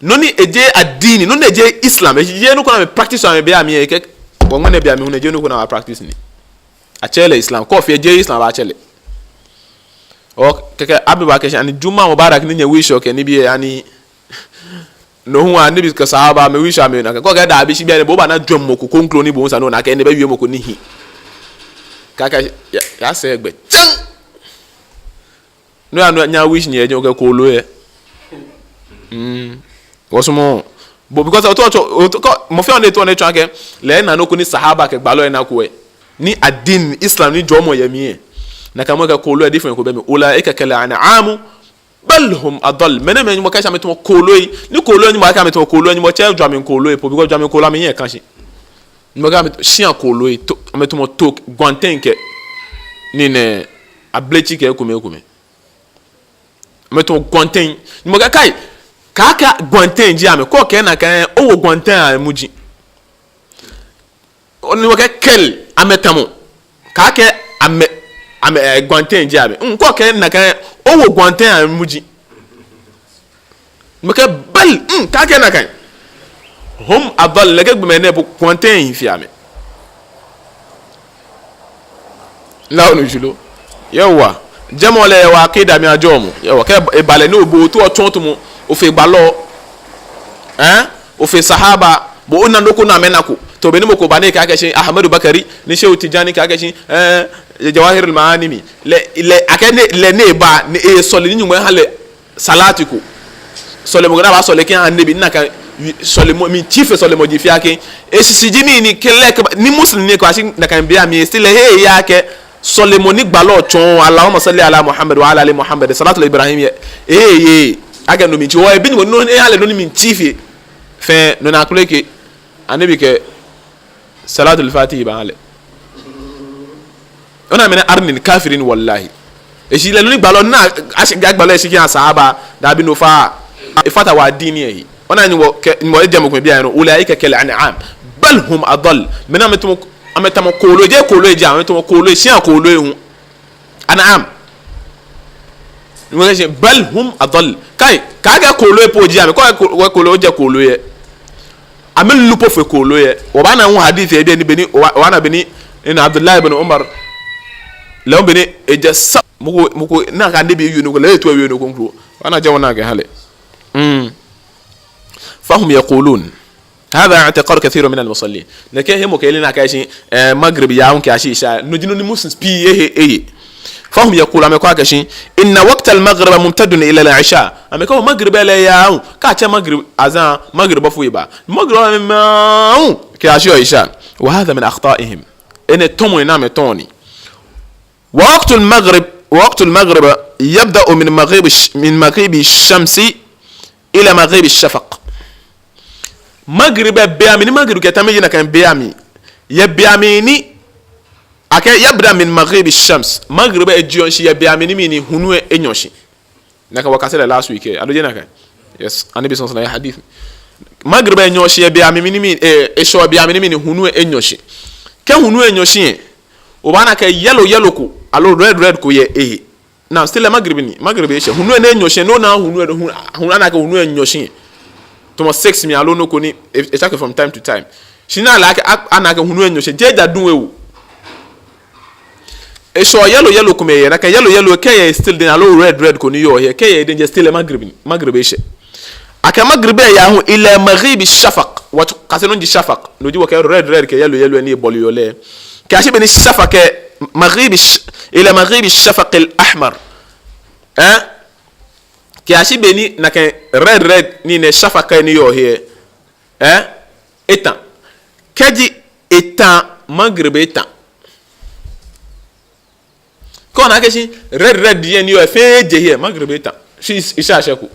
Nɔ ni ejeee addini, nɔ ni ejeee Islam, ejeee nɔ ko ni amɛ practice amɛbe amli lɛ, ekɛɛ, wɔ ŋmɛnɛ be amli hu lɛ ejeee nɔ ko ni amɛ practice ni. Atsɛɛɛ lɛ Islam, kɛ ofee jeee Islam abaatsɛ lɛ. Oo, kɛkɛ abi bo akɛ shi ani Juma Mubarak ni nyɛ wish-ɔ kɛ nibii lɛ, ani no hu Annabi kɛ sahaba amɛ wish amɛ nakai. Kɛ okɛɛ dabi, shi bianɛ bo obaana jwɛŋmɔ ko kroko ni bo hu sa ni ona akɛ enɛ bɛ wiemɔ ko ni hi. Kɛkɛ ya, yasɛɛ gbɛ tsɛŋ. No ya no nya wish ni eji okɛ kooloo lɛ. Mm. Wɔsumɔɔɔ. But because oto, oto, oto, kɛ, mɔ fɛɛ mɔ ni eto ni etsɔɔ akɛ, lɛ ena nɔ ko ni sahaba kɛ gbalɔ lɛ nako lɛ, ni addini Islam ni jɔɔmɔ yɛ mli lɛ, nakai mɔ kɛ kooloo lɛ different ko bɛ mli. Ulaika kal an'ami bal hum adall. Mɛi nɛɛ mɛi Nyɔŋmɔ kɛɛ shi amɛtamɔ kooloi. Ni kooloi Nyɔŋmɔ kɛɛ amɛtamɔ kooloi, Nyɔŋmɔ tsɛ jwɛŋmɔ kooloi po, because jwɛŋmɔ kooloi amɛnyɛ kanshi. Nyɔŋmɔ kɛɛ amɛtamɔ shia kooloi, to, amɛtamɔ too, gwantɛŋ kɛ nii nɛɛ, ablekyi kɛ ekomɛi ekomɛi. Amɛtamɔ gwantɛŋ. Nyɔŋmɔ kɛɛ kai, kaakɛɛ gwantɛŋ ji amɛ, kɛ okɛɛ nakai lɛ, owo gwantɛŋ lɛ amuji. Nyɔŋmɔ kɛɛ kal, amɛtamɔ. Kaakɛɛ amɛ, amɛ, eh, gwantɛŋ ji amɛ. Mm, kɛ okɛɛ nakai lɛ, owo gwantɛŋ lɛ amuji. Nyɔŋmɔ kɛɛ bal, mm, kaakɛɛ nakai. Hum adall, nɛkɛ gbɔmɛi nɛɛ po gwantɛŋ hi fe amɛ. Nɔ ni onu shishi lo. Yawwa. Jɛmɔ lɛ yɛ wɔ aqida mli ajɔɔmɔ. Yawwa. Kɛ eba lɛ ni obo oto otsɔɔ tamɔ, ofee gbalɔ. Eh? Ofee sahaba. Bo ona nɔ ko ni amɛnako. To be ni mɔ ko ba ni ekɛɛ akɛ shi Ahmadu Bakari, ni Shehu Tijani kɛɛ akɛ shi, eh, Jawahirul Ma'ani mli. Lɛ, lɛ, akɛ ni, lɛ ni eba, ni esɔle ni Nyɔŋmɔ ehã lɛ salati ko. Sɔlemɔ ko ni abaasɔle kɛhã Annabi, nakai sɔlemɔ, mitsɛ fe sɔlemɔ ji fɛɛ akɛ. Eshishi ji mɛni, kɛ lɛ kɛ ba, ni Muslim ni kɛbashi nakai be lɛ amli, still lɛ ehe eya akɛ sɔlemɔ ni gbalɔ tsɔɔ, Allahumma salli ala Muhammad wa ala ali Muhammad, Salatul Ibrahimiyya. Ehe eye akɛ no mitsɛ, oo, ebi ni mɔ nɔ ehã lɛ nɔ ni mitsɛ fe. Fɛɛ nɔ ni akpeleke, Annabi kɛ Salatul Fatihi baahã lɛ. Ona mɛni, arni ni, kafiri ni, wallahi. Eshishi lɛ nɔ ni gbalɔ na, ashi ga gbalɔ eshishi kɛhã sahaba, dabi no fa. Efata wɔ addini lɛ he. Ona ni wɔ kɛ, ni wɔ ejɛ mɔ ko biɛ nɔ, ulaika kal an'am. Bal hum adall. Mɛi nɛɛ amɛtamɔ, amɛtamɔ kooloi, jeee kooloi ji amɛ, amɛtamɔ kooloi, shia kooloi hu. An'am. Nyɔŋmɔ kɛɛ shi, bal hum adall. Kai, kaakɛɛ kooloi po ji amɛ, kɛ okɛɛ ko-, kooloi, ojɛ kooloi lɛ. Amɛlu po fe kooloi lɛ. Wɔbaana hu hadith lɛ, be ni, be ni, wɔ, wɔna be ni, ni Abdullah ibn Umar. Lɛ hu be ni, ejɛ sa, mɔ ko, mɔ ko, nakai Annabi wie nɔ ko, lɛ eto wie nɔ ko kroko. Wɔna jɛmɔ nakai hã lɛ. Mm. هم يقولون، هذا اعتقاد كثير من المصلين. Nɛkɛ hemɔkɛyeli nɛɛ akɛ shi, eh, Maghrib yaa aahu kɛyashi Isha, no ji nɔ ni Muslims pii ehe, eye. فهم يقول، amɛkɛɔ akɛ shi, إن وقت المغرب ممتد إلى العشاء. Amɛkɛɔ Maghrib lɛ yaa aahu, kɛ atsɛ Maghrib azan, Maghrib bɔfoi ba. Maghrib lɛ yaa aahu kɛyashi Isha. وهذا من أخطائهم. Enɛ tɔmɔi ni amɛtɔ̃ɔ ni. ووقت المغرب، ووقت المغرب يبدأ من مغيب الش-، من مغيب الشمس إلى مغيب الشفق. Maghrib lɛ, be mli ni Maghrib kɛ ta mli ji nakai be mli. Yɛ be mli ni, akɛɛ يبدأ من مغيب الشمس. Maghrib lɛ ejeɔ shishi yɛ be mli ni mɛni, hulu lɛ enyɔ shi. Nakai wɔkase lɛ last week lɛ, aloo jeee nakai? Yes, Annabi صلى الله عليه وسلم hadith. Maghrib lɛ enyɔɔ shi yɛ be mli ni mɛni, eh, eshɛɔ be mli ni mɛni, hulu lɛ enyɔ shi. Kɛ hulu lɛ enyɔ shi lɛ, obaana akɛ yellow yellow ko, aloo red red ko yɛ ehe. Now, still lɛ Maghrib ni, Maghrib eshɛ. Hulu lɛ ni enyɔ shi, no na hulu lɛ, hu-, hulu, ana akɛ hulu lɛ enyɔ shi. Tamɔ six mli aloo nɔ ko ni, e, etsake from time to time. Shi ni ala akɛ, a-, ana akɛ hulu lɛ enyɔ shi, jeee ja duŋ lɛ ewo. Eshɛɔ yellow yellow komɛi yɛ, nakai yellow yellow kɛ eyɛ still then aloo red red ko ni yɔɔ he, kɛ eyɛ then just still lɛ Maghrib ni, Maghrib eshɛ. Akɛ Maghrib lɛ yaa aahu إلى مغيب الشفق. Wɔkase nɔ ni ji shafaq, no ji wɔkɛɛ red red kɛ yellow yellow ni ebɔleɔ lɛ. Kɛyashi be ni shafaq lɛ, مغيب الش-، إلى مغيب الشفق الأحمر. Eh? Kɛyashi be ni nakai red red nii nɛɛ shafaq ni yɔɔ he. Eh? Etã. Kɛji etã, Maghrib etã. Kɛ ona akɛ shi red red yɛ ni yɔɔ he fɛɛ je he, Maghrib etã. Shi Is-, Isha shɛko.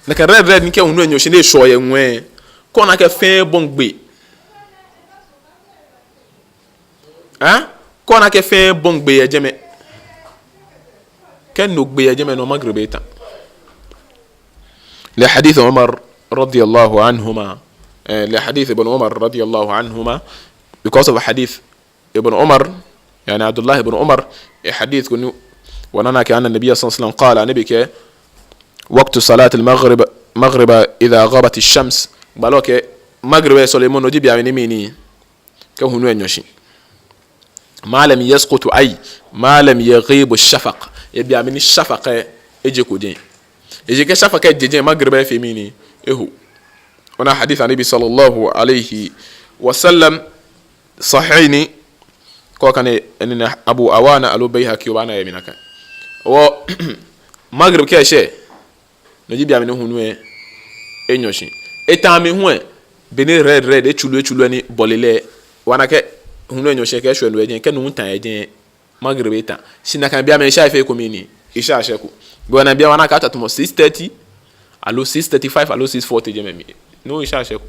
Nakai red red ni kɛ hulu lɛ enyɔ shi ni eshɛɔ yɛ ŋwɛi. Kɛ ona akɛ fɛɛ bɔi gbee. Hã? Kɛ ona akɛ fɛɛ bɔi gbee yɛ jɛmɛ. Kɛ no gbee yɛ jɛmɛ nɔŋŋ Maghrib etã. لحديث عمر رضي الله عنهما. Eh, لحديث ابن عمر رضي الله عنهما. Because of hadith Ibn Umar, يعني Abdullah ibn Umar, eh, hadith ko ni wɔnaa akɛ أن النبي صلى الله عليه وسلم قال, Annabi kɛɛ, وقت صلاة المغرب، مغرب إذا غابت الشمس. Gbalɔ kɛɛ, Maghrib sɔlemɔ nɔ ji be mli ni mɛni, kɛ hulu lɛ enyɔ shi. ما لم يسقط، أي ما لم يغب الشفق. Yɛ be mli ni shafaq lɛ ejeko jɛi. Eji kɛ shafaq lɛ je jɛi, Maghrib lɛ efee mɛni, eho. Ona hadith Annabi صلى الله عليه وسلم, sahih ni, kɛ okane, enɛ Abu Awana aloo Bayhaqi obaana yɛ mli nakai. Wɔ, Maghrib kɛ eshɛ, no ji be mli ni hulu lɛ enyɔ shi. Etã mli hu lɛ, be ni red red, etsuru etsuru ni bɔle lɛ, obaana akɛ hulu lɛ enyɔ shi kɛ eshwɛ no yɛ jɛi, kɛ no hu tã yɛ jɛi, Maghrib etã. Shi nakai be mli Isha efee ko mɛni, Isha shɛko. Be ni be wɔnaa akɛ ata tamɔ six thirty, aloo six thirty-five, aloo six forty jɛmɛ mli. No Isha shɛko.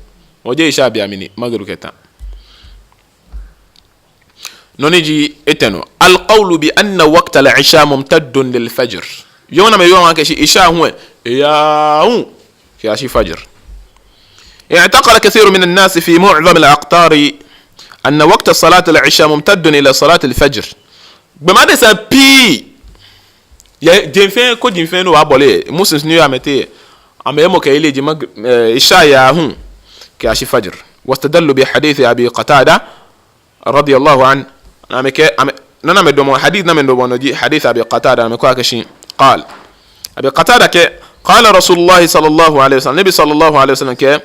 Ojie Isha be mli ni Maghrib kɛ tã. Nɔ ni ji etɛnɔ. القول بأن وقت العشاء ممتد للفجر. Yɔɔmɔ ni amɛyɔɔ akɛ shi Isha hu lɛ, eyaa aahu kɛyashi Fajr. اعتقد كثير من الناس في معظم الأقطار أن وقت صلاة العشاء ممتد إلى صلاة الفجر. Gbɔmɛi adesai pii, yɛ jeŋ fɛɛ, koji fɛɛ ni obaabɔle, Muslims ni yɔɔ amɛteŋ, amɛhemɔkɛyeli ji Magh-, eh, Isha yaa aahu kɛyashi Fajr. واستدلوا بحديث أبي قتادة رضي الله عنه. Ni amɛkɛɛ, amɛ, nɔ ni amɛdamɔ, hadith ni amɛdamɔ nɔ ji hadith Abi Qatada, amɛkɛɔ akɛ shi, قال. Abi Qatada kɛɛ, قال رسول الله صلى الله عليه وسلم. Nabi صلى الله عليه وسلم kɛɛ,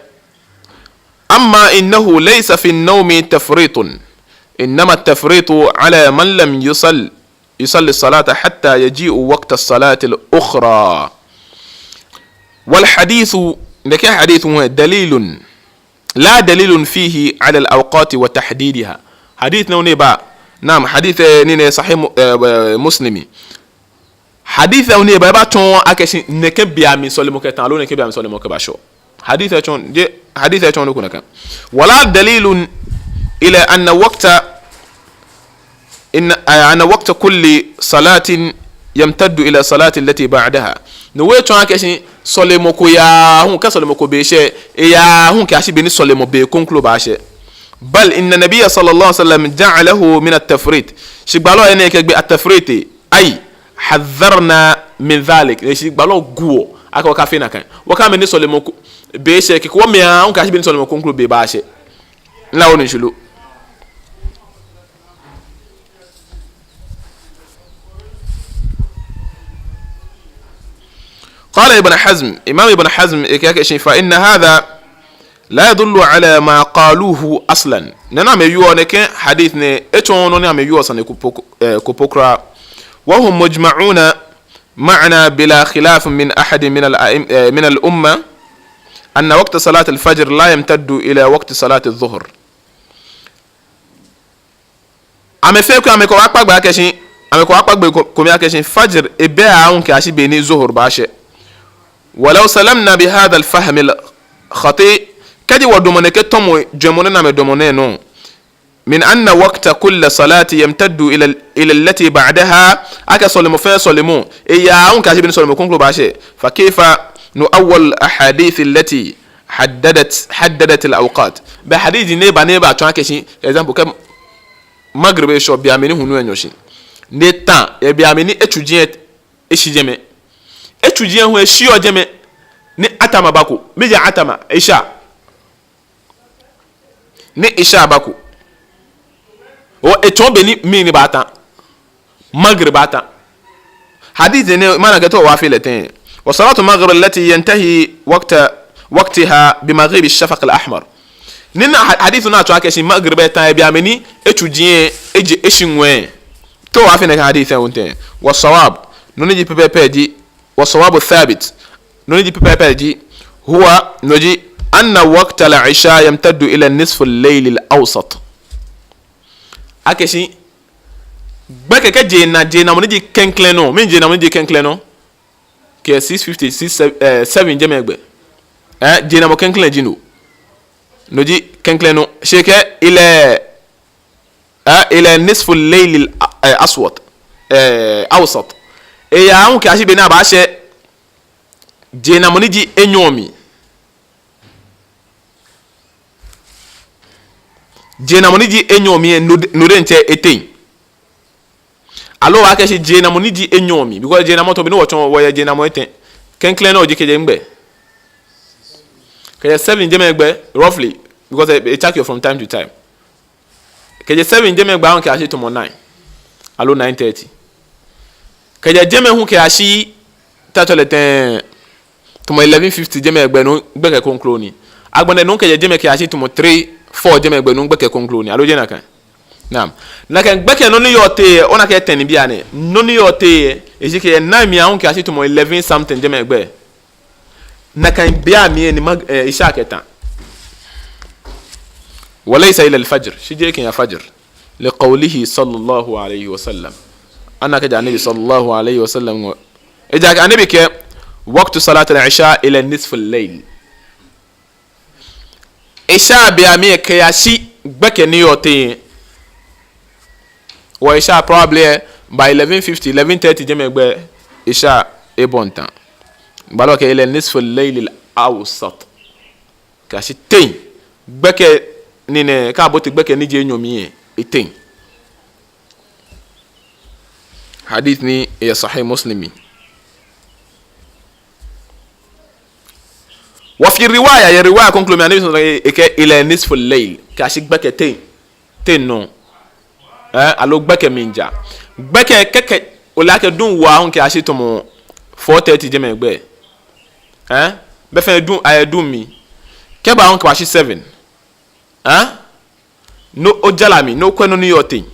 أما إنه ليس في النوم تفريط، إنما التفريط على من لم يصل، يصل الصلاة حتى يجيء وقت الصلاة الأخرى. والحديث، nɛkɛ hadith hu lɛ, دليل لا دليل فيه على الأوقات وتحديدها. Hadith nɛɛ hu ni ba, نعم, hadith, eh, ni nɛɛ Sahih Mu-, eh, eh, Muslim. Hadith hu ni ba, ebatsɔɔ akɛ shi nɛkɛ be mli sɔlemɔ kɛ tã, aloo nɛkɛ be mli sɔlemɔ kɛ ba shɛɔ. Hadith tsɔɔ, je, hadith tsɔɔ nɔ ko nakai. ولا دليل إلى أن وقت إن، آه، أن وقت كل صلاة يمتد إلى الصلاة التي بعدها. No hewɔ etsɔɔɔ akɛ shi sɔlemɔ ko yaa aahu, kɛ sɔlemɔ ko be shɛ, eyaa aahu kɛyashi be ni sɔlemɔ be kroko baashɛ. بل إن النبي صلى الله عليه وسلم جعله من التفريط. Shi gbalɔ enɛ kɛgbe التفريط, أي حذرنا من ذلك. Shi gbalɔ guɔ akɛ wɔkafee nakai. Wɔkɛɛ mɛi ni sɔlemɔ ko be shɛ, kɛkɛ wɔmɛ aahu kɛyashi be ni sɔlemɔ kroko be baashɛ. Nla wɔ ni shulu. قال ابن حزم, Imam Ibn Hazm, ekɛɛ akɛshi, فإن هذا لا يدل على ما قالوه أصلا. Nɔ ni amɛwieɔ nɛkɛ hadith nɛɛ, etsɔɔɔ nɔ ni amɛwieɔ sane ko po, eh, ko po kwraa. وهم مجمعون معنا بلا خلاف من أحد من الأئم-, eh, من الأمة أن وقت صلاة الفجر لا يمتد إلى وقت صلاة الظهر. Amɛ fɛɛ kwraa amɛkɛ wɔ akpa gbɛ akɛshi, amɛkɛ wɔ akpa gbɛ ko-, kome akɛshi, Fajr ebɛ aahu kɛyashi be ni Zuhur baashɛ. ولو سلمنا بهذا الفهم الخطيء, kɛji wɔdamɔ nɛkɛ tɔmɔ jwɛŋmɔ nɛɛ ni amɛdamɔ nɛɛ nɔ, من أن وقت كل صلاة يمتد إلى ال-، إلى التي بعدها, akɛ sɔlemɔ fɛɛ sɔlemɔ eyaa aahu kɛyashi be ni sɔlemɔ kroko baashɛ, فكيف نؤول الأحاديث التي حددت، حددت الأوقات. Bɛ hadith ni ba ni batsɔɔ akɛshi, example, kɛ Maghrib eshɔ, be mli ni hulu lɛ nyɔ shi. Ni eta, yɛ be mli ni etsuji lɛ eshi jɛmɛ. Etsuji lɛ hu eshiɔ jɛmɛ. Ni atama bako. Mɛni ji atama? Isha. Ni Isha bako. Hewɔ etsɔɔ be ni mli ni baata. Maghrib baata. Hadith nɛɛ, maana akɛ to wa fi lɛ tɛŋŋ. وصلاة المغرب التي ينتهي وقت، وقتها بمغيب الشفق الأحمر. Ni na ha-, hadith nɛɛ tsɔɔ akɛshi Maghrib eta yɛ be mli ni etsuji lɛ eje eshi ŋwɛi. To wa fi nɛkɛ hadith lɛ hu tɛŋŋ. والصواب, nɔ ni ji pɛpɛɛpɛ ji, والصواب الثابت, nɔ ni ji pɛpɛɛpɛ ji, هو, no ji, أن وقت العشاء يمتد إلى نصف الليل الأوسط. Akɛshi gbɛkɛ kɛ je na, jenamɔ ni ji klɛŋklɛŋ nɔ. Mɛni jenamɔ ni ji klɛŋklɛŋ nɔ? Kɛ six fifty, six, eh, seven jɛmɛ gbɛ. Eh, jenamɔ klɛŋklɛŋ ji no. No ji klɛŋklɛŋ nɔ. Shi kɛ إلى, eh, إلى نصف الليل ال-, eh, أسود, eh, أوسط. Eyaa aahu kɛyashi be ni abaashɛ jenamɔ ni ji enyɔ mli. Jenamɔ ni ji enyɔ mli lɛ, no diɛŋtsɛ eteŋ. Aloo wɔkɛɛ akɛshi jenamɔ ni ji enyɔ mli, because jenamɔ tamɔ bɔ ni wɔtsɔɔ, wɔyɛ jenamɔ etɛ. Klɛŋklɛŋ nɔ ji kɛjɛ nɛgbɛ? Kɛjɛ seven jɛmɛ gbɛ, roughly, because e, e change from time to time. Kɛjɛ seven jɛmɛ gbɛ aahu kɛyashi tamɔ nine, aloo nine thirty. Kɛjɛ jɛmɛ hu kɛyashi, ta tsɔɔ lɛ tɛŋŋ, tamɔ eleven fifty jɛmɛ gbɛ, no gbɛkɛ kroko ni. Agbɛnɛ no kɛjɛ jɛmɛ kɛyashi tamɔ three, four jɛmɛ gbɛ, no gbɛkɛ kroko ni. Aloo jeee nakai? Naam. Nakai gbɛkɛ nɔ ni yɔɔ teŋ lɛ, ona akɛ ten ni bianɛ. Nɔ ni yɔɔ teŋ lɛ, eji kɛjɛ nine mli aahu kɛyashi tamɔ eleven something jɛmɛ gbɛ. Nakai be mli lɛ ni mag-, eh, Isha kɛta. وليس إلى الفجر. Shi jeee kɛya Fajr. لقوله صلى الله عليه وسلم. Ona akɛ ja Annabi صلى الله عليه وسلم ŋɔɔ. Ejaakɛ Annabi kɛɛ, وقت صلاة العشاء إلى نصف الليل. Isha be mli lɛ kɛyashi gbɛkɛ ni yɔɔ teŋ. Wɔ Isha probably lɛ, by eleven fifty, eleven thirty jɛmɛ gbɛ Isha ebɔ ntã. Gbalɔ kɛɛ إلى نصف الليل الأوسط. Kɛyashi ten. Gbɛkɛ ni nɛɛ, kɛ abote gbɛkɛ ni ji enyɔ mli lɛ, eteŋ. Hadith ni yɛ Sahih Muslim mli. وفي رواية, yɛ riwaya kroko mli, Annabi صلى الله عليه وسلم, ekɛɛ إلى نصف الليل, kɛyashi gbɛkɛ ten, ten nɔ. Eh, aloo gbɛkɛ mli ja. Gbɛkɛ kɛkɛ, ole akɛ duŋ wa aahu kɛyashi tamɔ four thirty jɛmɛ gbɛ. Eh, be fɛɛ duŋ, ayɛ duŋ mli. Kɛba aahu kɛbashi seven. Eh? No, ojara mli, no okwɛ nɔ ni yɔɔ teŋ.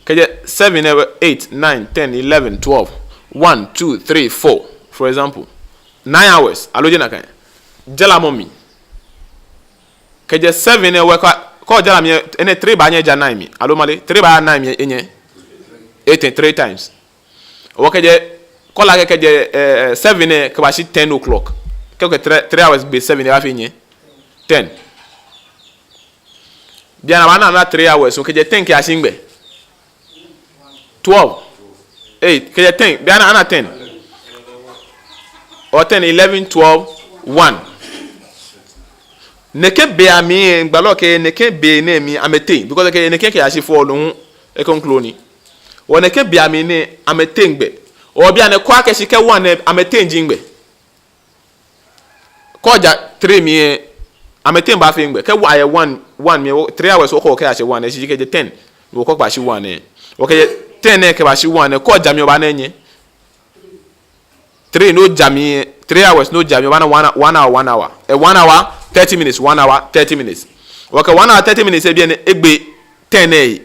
Kɛjɛ seven, eh, eight, nine, ten, eleven, twelve, one, two, three, four, for example. Nine hours, aloo jeee nakai? Jaramɔ mli. Kɛjɛ seven lɛ, wɛ ka, kɛ ojara mli lɛ, enɛ three baanyɛ aja nine mli. Aloo male, three baaya nine mli, enyɛ eight, three times. Wɔ kɛjɛ, kɛ ole akɛ kɛjɛ, eh, eh, seven lɛ kɛbashi ten o'clock. Kɛ okɛ three, three hours gbe seven lɛ, ebaafee nyɛ ten. Bianɛ abaana another three hours, so kɛjɛ ten kɛyashi nɛgbɛ? Twelve. Eight, kɛjɛ ten, bianɛ another ten. Or ten, eleven, twelve, one. Nɛkɛ be mli lɛ, gbalɔ kɛɛ nɛkɛ be nɛɛ mli amɛteŋ, because kɛ nɛkɛ kɛyashi four no hu, ekroko ni. Wɔ nɛkɛ be mli nɛɛ amɛteŋ gbɛ. Or bianɛ kɛ akɛshi kɛ one lɛ amɛteŋ ji nɛgbɛ? Kɛ oja three mli lɛ, amɛteŋ baafee nɛgbɛ? Kɛ wɔ ayɛ one, one mli lɛ, three hours wɔkɔ kɛyashi one lɛ, shi kɛjɛ ten, wɔkɔ kɛbashi one lɛ. Wɔkɛjɛ ten lɛ kɛbashi one lɛ, kɛ oja mli obaana enyɛ. Three ni oja mli, three hours ni oja mli, obaana one, one hour, one hour. Eh, one hour, thirty minutes, one hour, thirty minutes. Okɛ one hour, thirty minutes lɛ, bianɛ egbe ten lɛ.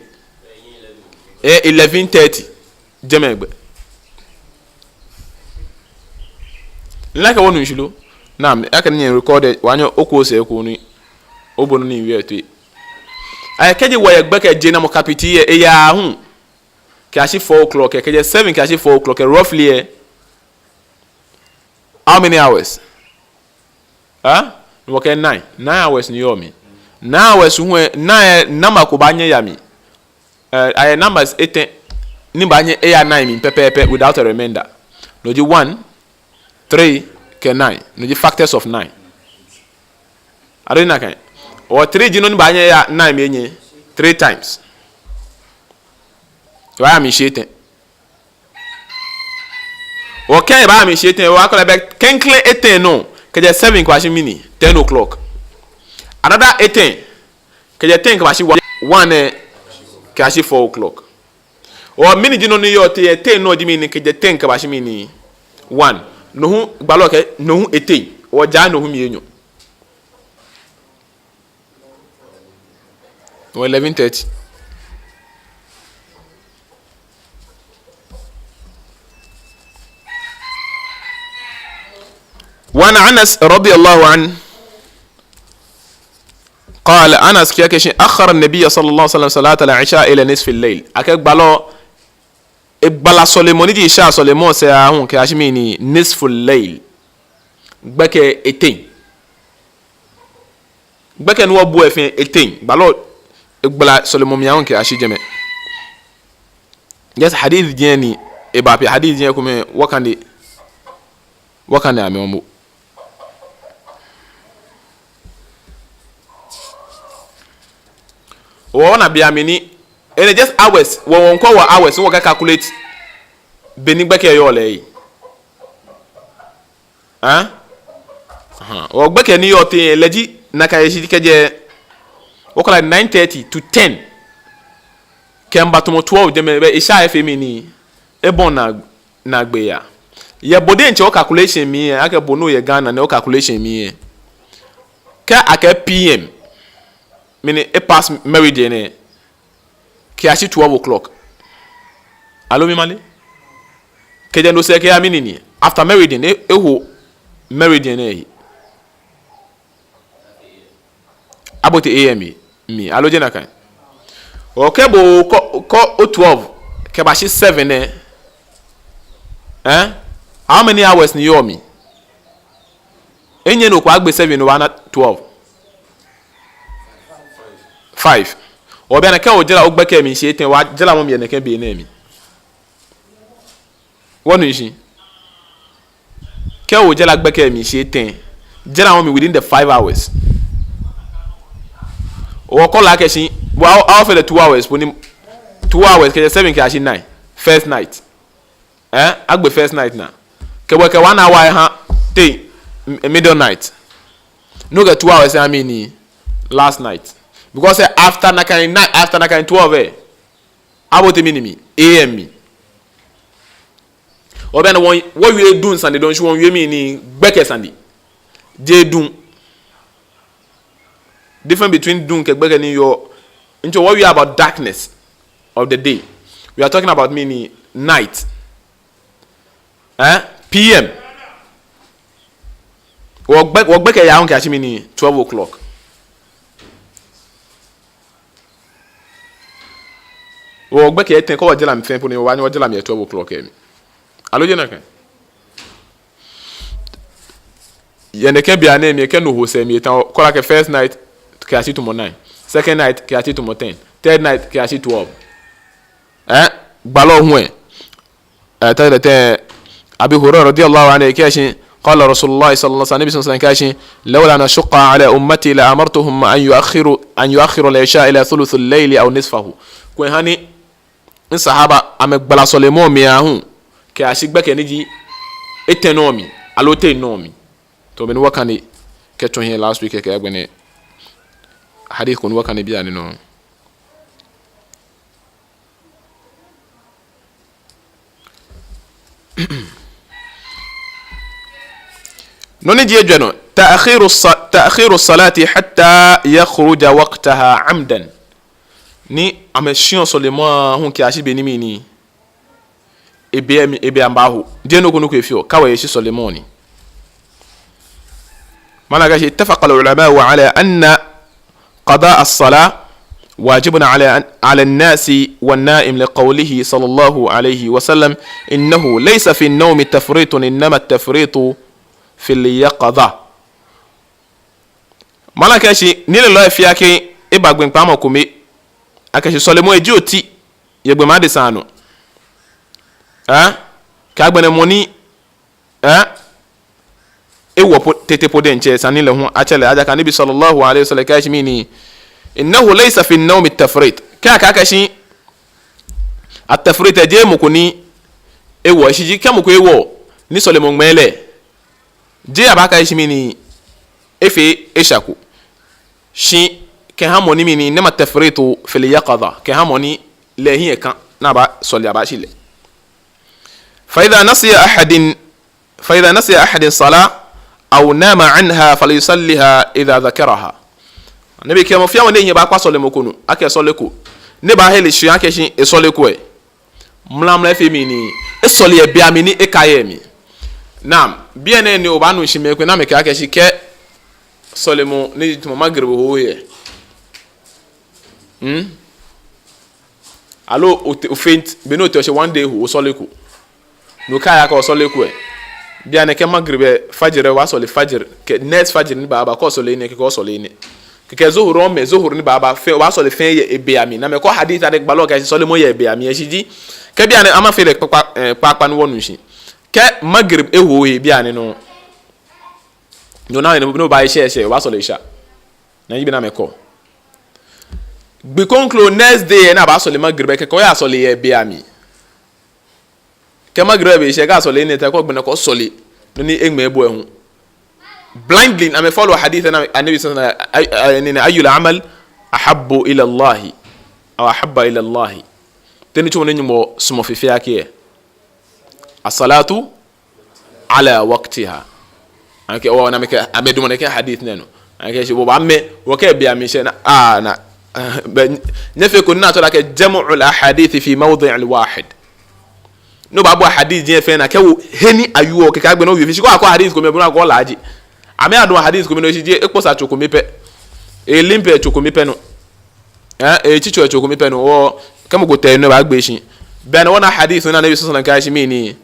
Eh, eleven thirty. Jɛmɛ gbɛ. Mile akɛ wɔnu shishi lo? Naam, akɛni nyɛ record lɛ, wɔnyɛɔ wɔkɔ sɛɛ ko ni obo nɔ ni miwie lɛ toi. Ayɛ kɛji wɔyɛ gbɛkɛ jenamɔ kapiti lɛ, eyaa aahu kɛyashi four o'clock lɛ, kɛjɛ seven kɛyashi four o'clock lɛ, roughly lɛ, how many hours? Huh? Ni wɔkɛɛ nine. Nine hours ni yɔɔ mli. Nine hours hu lɛ, nine lɛ, number ko baanyɛ aya mli. Eh, ayɛ numbers etɛ ni baanyɛ aya nine mli pɛpɛɛpɛ without a remainder. No ji one, three, kɛ nine. No ji factors of nine. Aloo nakai? Hewɔ three ji nɔ ni baanyɛ aya nine mli enyɔ, three times. Ebaaya mli shii etɛ. Okɛɛ ebaaya mli shii etɛ, okɔ lɛ, belɛ klɛŋklɛŋ etɛ nɔ, kɛjɛ seven kɛbashi mɛni, ten o'clock. Another etɛ, kɛjɛ ten kɛbashi one, one lɛ, kɛyashi four o'clock. Hewɔ mɛni ji nɔ ni yɔɔ teŋ, etɛ nɔ ji mɛni, kɛjɛ ten kɛbashi mɛni, one. No hu, gbalɔ kɛɛ, no hu etɛ. Hewɔ ja no hu mli enyɔ. Hewɔ eleven thirty. وعن أنس رضي الله عنه قال، Anas kɛɛ akɛshi, أخر النبي صلى الله عليه وسلم صلاة العشاء إلى نصف الليل. Akɛ gbalɔ, egbala sɔlemɔ ni ji Isha sɔlemɔ sɛɛ aahu kɛyashi mɛni, nisful layl. Gbɛkɛ etɛ. Gbɛkɛ ni wɔbu lɛ fɛɛ etɛ. Gbalɔ egbala sɔlemɔ mli aahu kɛyashi jɛmɛ. Yes, hadith jɛŋ ni, eba pɛ hadith jɛŋ komɛi, wɔkane, wɔkane amɛ momo. Hewɔ ona bianɛ mɛni, enɛ just hours, wɔ, wɔmiikɔ wɔ hours, wɔkɛ calculate bɔ ni gbɛkɛ yɔɔ lɛ. Hã? Hewɔ gbɛkɛ ni yɔɔ teŋ lɛ ji, nakai eshi kɛjɛ, wɔkɔ lɛ nine thirty to ten. Kɛmiiba tamɔ twelve jɛmɛ, belɛ Isha efee mɛni, ebɔi naagbee yaa. Yɛ bo diɛŋtsɛ o calculation mli lɛ, akɛ bo ni oyɛ Ghana nɛɛ o calculation mli lɛ, kɛ akɛɛ P M, mɛni, e pass meridian lɛ, kɛyashi twelve o'clock. Aloo mimale? Kɛjɛ no sɛɛ kɛya mɛni, after meridian, e, eho meridian lɛ he. Abote A M mli, aloo jeee nakai? Okɛ bo kɔ, kɔ o twelve kɛbashi seven lɛ, eh? How many hours ni yɔɔ mli? Enyɛɛɛ nɔ ko agbe seven ni obaana twelve. Five. Obaana akɛ ojara ogbɛkɛ mli shii etɛ, ojaramɔ mli yɛ nɛkɛ be nɛɛ mli. Wɔnu shishi? Kɛ ojara gbɛkɛ mli shii etɛ, jaramɔ mli within the five hours. Okɔ lɛ akɛshi, well, how, how for the two hours, po ni two hours, kɛjɛ seven kɛyashi nine, first night. Eh, agbe first night naa. Kɛ bo kɛ one hour eha, te, m-, middle night. Ni okɛ two hours eha mɛni, last night. Because, eh, after nakai night, after nakai twelve, eh, abote mɛni mli, A M mli. Obaana wɔ, wɔwieee duŋ sane dɔŋŋ, shi wɔmiiwie mɛni, gbɛkɛ sane. Jeee duŋ. Difference between duŋ kɛ gbɛkɛ ni yɔɔ. Ntsɔ, wɔwieee about darkness of the day. We are talking about mɛni, night. Eh? P M. Wɔgbɛ, wɔgbɛkɛ yaa aahu kɛyashi mɛni, twelve o'clock. Wɔgbɛkɛ etɛ, kɛ wɔjara mli fɛɛ po ni, wɔbaanyɛ wɔjara mli yɛ twelve o'clock lɛ mli. Aloo jeee nakai? Yɛ nɛkɛ bianɛ mli, kɛ no ho sɛɛ mli eta, okɔ lɛ akɛ first night kɛyashi tamɔ nine, second night kɛyashi tamɔ ten, third night kɛyashi twelve. Eh? Gbalɔ hu lɛ. Eh, tɛtɛ, Abi Hurairah radiyallahu anhu kɛɛ akɛshi, qala Rasulullah sallallahu alaihi wasallam, Nabi sallallahu alaihi wasallam kɛɛ akɛshi, lawla an ashqa ala ummati la amartuhum an yuakhiru, an yuakhiru al-isha ila thuluthi al-layli aw nisfahu. Kwɛ hani, misahaba, amɛgbala sɔlemɔ mli aahu kɛyashi gbɛkɛ ni ji etɛ nɔ mli, aloo tɛi nɔ mli. Tamɔ bɔ ni wɔkane kɛtsɔ hiɛ last week kɛkɛ agbɛnɛ. Hadith ko ni wɔkane bianɛ nɔŋŋ. Nɔ ni ji ejwɛ nɔ, تأخير الص-، تأخير الصلاة حتى يخرج وقتها عمدا. Ni amɛshiɔ sɔlemɔ aahu kɛyashi be ni mɛni, ebe mli, ebe amli baaho. Jeee nɔ ko nɔ ko efeɔ, kawɛ eshi sɔlemɔ ni. Malam kɛɛ shi, اتفق العلماء على أن قضاء الصلاة واجب على، على الناس والنائم لقوله صلى الله عليه وسلم: إنه ليس في النوم تفريط، إنما التفريط في اليقظة. Malam kɛɛ shi, nilelɔi fɛɛ kɛɛ, eba gbɛkpamɔ kome, akɛ shi sɔlemɔ eji oti yɛ gbɔmɛi adesai anɔ. Ɛɛ? Kɛ agbɛnɛ mɔ ni, ɛɛ, ewɔ po, tete po diɛŋtsɛ, esa ni lɛ hu atsɛ lɛ, ejaakɛ Annabi صلى الله عليه وسلم kɛɛ shi mɛni, إنه ليس في النوم تفريط. Kɛ akɛɛ akɛ shi التفريط, jeee mɔ ko ni ewɔ, eshi ji kɛ mɔ ko ewɔ ni sɔlemɔ ŋmɛɛ lɛ, jeee abaakɛɛ shi mɛni, efee esha ko. Shi kɛha mɔ ni mɛni, إنما التفريط في اليقظة, kɛha mɔ ni lɛ ehiɛ ka ni abaasɔle abaashi lɛ. فإذا نسي أحد، فإذا نسي أحد الصلاة أو نام عنها فليصلها إذا ذكرها. Annabi kɛɛ mɔ fɛɛ mɔ ni ehiɛ baakpa sɔlemɔ ko nɔ, akɛ esɔleko, ni ebaahe lɛ shi akɛ shi esɔleko lɛ, mlamla efee mɛni, esɔle yɛ be mli ni ekai yɛ mli. Naam, bianɛ ni obaanu shi mɛi komɛi ni amɛkɛɛ akɛ shi kɛ sɔlemɔ ni ji tamɔ Maghrib ho yɛ. Hmm? Aloo ote-, o faint, be ni otee oshe one day ho, osɔleko. Ni okai akɛ osɔleko lɛ, bianɛ kɛ Maghrib, Fajr, obaasɔle Fajr, kɛ next Fajr ni baaba, kɛ osɔle enɛ, kɛkɛ osɔle enɛ. Kɛkɛ Zuhur, omɛ Zuhur ni baaba, fɛɛ, obaasɔle fɛɛ yɛ ebe mli. Namɛi kɛɔ hadith adɛ gbalɔ kɛɛ shi sɔlemɔ yɛ ebe mli, eshi ji, kɛ bianɛ amɛfee lɛ kpakpa, ɛɛ, kpakpa ni wɔnu shi. Kɛ Maghrib eho he bianɛ nɔŋŋ, no na ni obaahe shɛshɛ, obaasɔle esha. No ji bɔ ni amɛkɛɔ. Gbi kroko next day ni abaasɔle Maghrib, kɛkɛ oyasɔle yɛ ebe mli. Kɛ Maghrib be shɛ, kɛ asɔle enɛ tɛ, kɛ agbɛnɛ kɛ osɔle nɔ ni eŋmɛɛ bo lɛ hu. Blindly, amɛ follow hadith ni Annabi صلى الله عليه وسلم, أي-، أي-، يعني، أي العمل أحب إلى الله، أو أحب إلى الله. Tɛ nitsumɔ ni Nyɔŋmɔ sumɔɔ fe fɛɛ akɛ? الصلاة على وقتها. Akɛ, o, namɛi kɛɛ, amɛdamɔ nɛkɛ hadith nɛɛ nɔ. Akɛ shi bo baamɛ, okɛɛ be mli shɛ na, aa, na, bɛ, nyɛfee ko ni atsɛɔ lɛ akɛ جمع الأحاديث في موضع واحد. Ni obaabɔ hadith ji fɛɛ naa, kɛ ohe ni ayɔɔ, kɛkɛ agbɛnɛ owie fioo. Shi kɛ akɔ hadith kome, bo ni akɔ laaje. Amɛyadamɔ hadith kome nɔ, eshi ji ekpɔsa tso kome pɛ. Elimp tso kome pɛ nɔ. Ɛɛ, etsitso tso kome pɛ nɔ, o, kɛ mɔ ko tee nɔ, ebaagbe shi. Bianɛ wɔna hadith ni Annabi صلى الله عليه وسلم kɛɛ shi mɛni,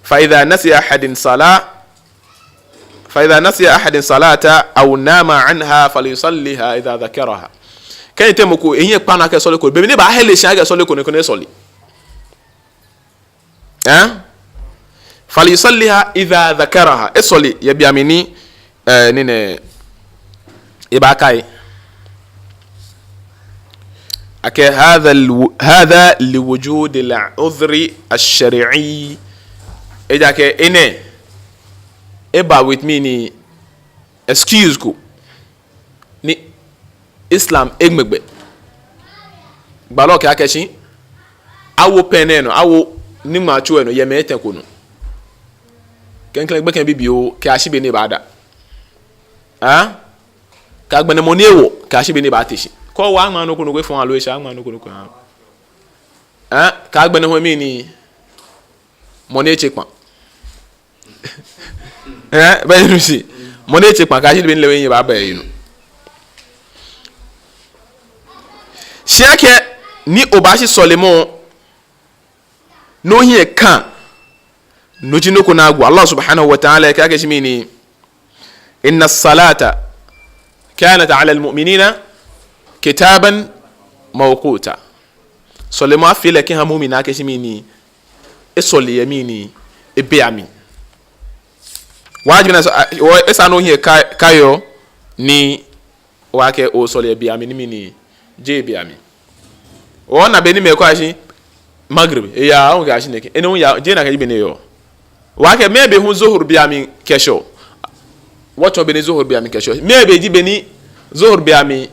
فإذا نسي أحد صلاة، فإذا نسي أحد صلاة أو نام عنها فليصلها إذا ذكرها. Kɛ ete mɔ ko, ehiɛ kpa nɔ akɛ esɔleko, be mli ni ebaahe lɛ shi akɛ esɔleko nɔ, koni esɔle. Ɛɛ? فليصلها إذا ذكرها. Esɔle yɛ be mli ni, ɛɛ, ni nɛ, ebaakai. Akɛ هذا الو-، هذا لوجود العذر الشرعي. Ejaakɛ enɛ eba with mɛni, excuse ko ni Islam eŋmɛ gbɛ. Gbalɔ kɛɛ akɛ shi awo pɛn nɛɛ nɔ, awo niŋmaa tso lɛ nɔ, yɛ mɛi etɛ ko nɔ. Klɛŋklɛŋ gbekɛ bibioo kɛyashi be ni ebaada. Aa? Kɛ agbɛnɛ mɔ ni ewɔ kɛyashi be ni ebaate shi. Kɛ owa, aŋma nɔ ko nɔ ko efɔŋ aloo esha, aŋma nɔ ko nɔ ko. Aa? Kɛ agbɛnɛ hu mɛni, mɔ ni etse kpaa. Ɛɛ, bɛ inu shi. Mɔ ni etse kpaa kɛyashi be ni lɛ ehiɛ baaba eyinɔ. Shi akɛ ni obaashi sɔlemɔ, no hiɛ ka. No ji nɔ ko ni agu. Allah سبحانه وتعالى kɛɛ akɛ shi mɛni, إن الصلاة كانت على المؤمنين كتابا موقوتا. Sɔlemɔ afee lɛ kɛha mu'min akɛ shi mɛni, esɔle yɛ mɛni, ebe mli. Wajibi ni sa-, a-, o, esa ni ohiɛ ka-, kaiɔ ni owa akɛ osɔle yɛ be mli ni mɛni, jeee ebe mli. Ona be ni mɛi kɛɔ akɛ shi Maghrib, eya, oŋkɛ ashi nɛkɛ, enɛ hu ya, jeee nakai ji be ni eyɔɔ. Owa akɛ mɛɛ be hu Zuhur be mli kɛshɛɔ. Wɔtsɔɔ be ni Zuhur be mli kɛshɛɔ. Mɛɛ be ji be ni Zuhur be mli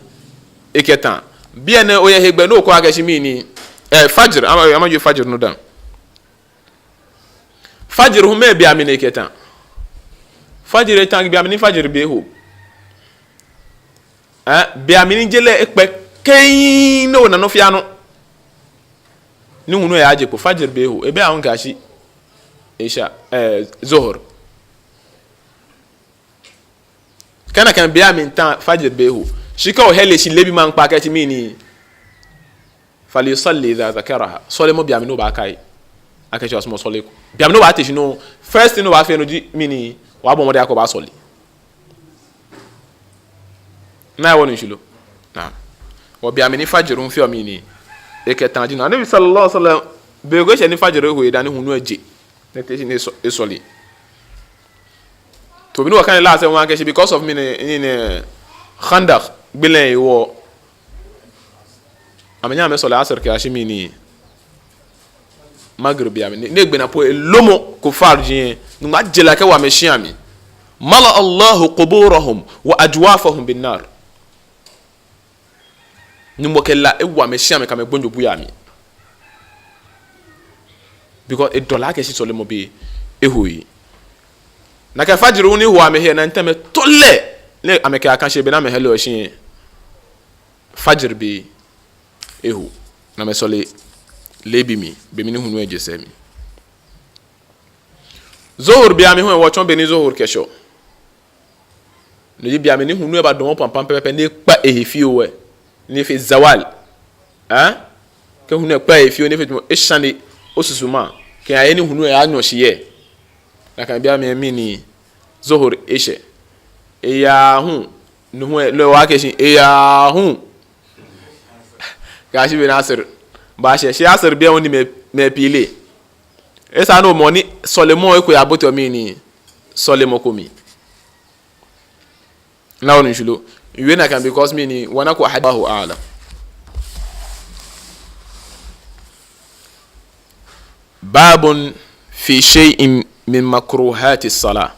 ekɛta. Bianɛ oyɛ hegbɛ ni okɛɔ akɛ shi mɛni, ɛɛ, Fajr, ama, ama ju Fajr nɔ dã. Fajr hu mɛɛ be mli ni ekɛta? Fajr etã kɛji be mli ni fajr be eho. Eh, be mli ni je lɛ ekpɛ kɛŋŋ, no na nɔ fɛɛ nɔ. Ni hulu lɛ eyaje kpo, fajr be eho. Ebɛ aahu kɛyashi isha, eh, zuhr. Kɛ nakai be mli ni tã fajr be eho. Shi kɛ ohele shi leebi maŋkpa kɛtsi mli ni. Falyusalli idha dhakaraha. Sɔlemɔ be mli ni obaakai akɛ shi osumɔɔ osɔle ko. Be mli ni obaate shi nɔ, first thing ni obaafee no ji mɛni? Obaabɔ mɔdɛŋ akɛ obaasɔle. Naa, wɔnu shishi lo? Naa. Wɔ be mli ni fajr hu feɔ mɛni? Ekɛtã ji no. Annabi sallallahu alaihi wasallam, be ko eshɛ ni fajr eho, edani hulu lɛ je. Ni ete shi ni esɔ-, esɔle. To, be ni wɔkane lɛ asɛɛ wɔkɛɛ shi because of mɛni, mɛni, Khandaq gbi lɛ hewɔ. Amɛnyɛɛɛ amɛsɔle Asr kɛyashi mɛni? Maghrib be mli. Ni, ni egbe naa po elomɔ kuffar ji, Nyɔŋmɔ je lɛ kɛwo amɛshĩa mli. Mala Allahu quburahum wa ajwafahum bin nar. Nyɔŋmɔ kɛ la ewo amɛshĩa mli kɛ amɛgbonyobuii amli. Because edɔ lɛ akɛ shi sɔlemɔ be eho. Nakai fajr hu ni ho amɛhe, ni ntɛmɛ tɔ lɛ, ni amɛkɛyakã shi be ni amɛheleɔ shi, fajr be eho. Ni amɛsɔle leebi mli, be mli ni hulu lɛ je sɛɛ mli. Zuhr be mli hu wɔtsɔ be ni zuhr kɛshɛɔ. No ji be mli ni hulu lɛ badamɔ pampam pɛpɛɛpɛ ni ekpa ehe fioo lɛ. Ni efee zawal. Eh? Kɛ hulu lɛ kpa ehe fioo ni efee tamɔ eshane osusuma. Kɛyahe ni hulu lɛ anyɔ shi yɛ. Nakai be mli mɛni? Zuhr eshɛ. Eyaaa hu. No hu lɛ wɔkɛɛ shi eyaaa hu. Kɛyashi be ni Asr baashɛ. Shi Asr be hu ni mɛi, mɛi pii leee. Esa ni mɔ ni sɔlemɔ eko yabote mɛni? Sɔlemɔ ko mli. Naa, wɔnu shishi lo? Miwie nakai because mɛni? Wɔna ko had-, Allahu a'lam. Babun fi shay'in min makruhati salah.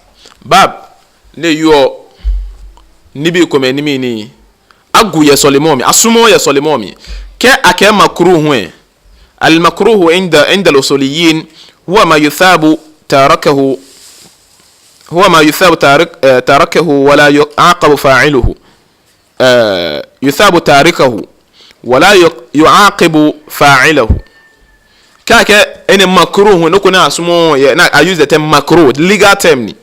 Bab ni yɔɔ nibii komɛi ni mɛni? Agu yɛ sɔlemɔ mli, asumɔɔɔ yɛ sɔlemɔ mli. Kɛ akɛɛ makruh lɛ, al-makruhu inda, inda al-usuliyyin huwa ma yuthabu tarakahu, huwa ma yuthabu tarik-, eh, tarakahu wa la yu'aqabu fa'iluhu. Eh, yuthabu tarikahu wa la yu-, yu'aqibu fa'ilahu. Kɛ akɛɛ enɛ makruh hu, nɔ ko ni asumɔɔɔ yɛ, ni a use the term makruh, legal term ni.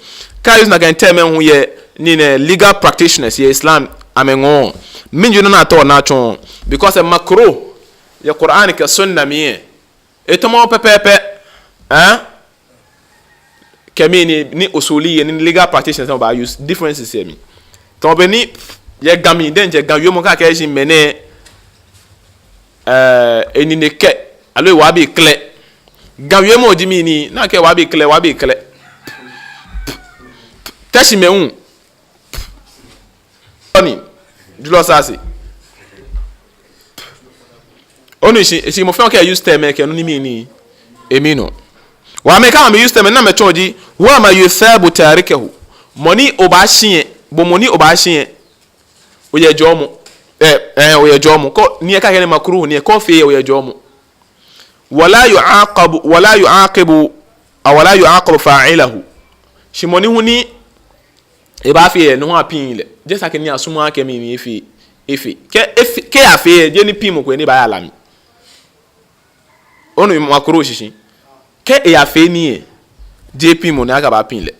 Kɛ a use nakai term hu yɛ, ni nɛɛ legal practitioners yɛ Islam amɛŋɔɔ. Mɛni ji nɔ ni atao ni atsɔɔ? Because, eh, makruh yɛ Qur'an kɛ sunna mli lɛ, etamɔɔɔ pɛpɛɛpɛ. Eh? Kɛ mɛni ni usuliyyin, ni legal practitioners lɛ baa use, differences yɛ mli. Tamɔ bɔ ni yɛ Ga mli, then yɛ Ga wiemɔ kɛ akɛɛ shi mɛnɛ, eh, enine kɛ, aloo ewaobii klɛ. Ga wiemɔ ji mɛni? Ni akɛɛ ewaobii klɛ, ewaobii klɛ. Tɛshi mɛi hu. Oni, julɔ sase. Onu shishi, shi mɔ fɛɛ mɔ kɛ use term lɛ kɛ nɔ ni mɛni, emli nɔ. Wɔ amɛ kɛ amɛ use term lɛ, nɔ ni amɛtsɔɔ ji, huwa ma yuthabu tarikahu. Mɔ ni obaashi lɛ, bo mɔ ni obaashi lɛ, oyɛ jɔɔmɔ. Eh, eh, oyɛ jɔɔmɔ. Kɛ, ni ekɛɛ akɛ enɛ makruh ni, kɛ ofee lɛ oyɛ jɔɔmɔ. Wa la yu'aqabu, wa la yu'aqibu, aw wa la yu'aqabu fa'ilahu. Shi mɔ ni hu ni ebaafee lɛ, no hu apiŋ lɛ. Just akɛ ni asumɔɔɔ akɛ mɛni efee, efee. Kɛ efee, kɛ eyafee lɛ, jeee nipiŋmɔ ko ni baaya la mli. Onu makruh shishi. Kɛ eyafee nii lɛ, jeee piŋmɔ ni akɛbaapiŋ lɛ.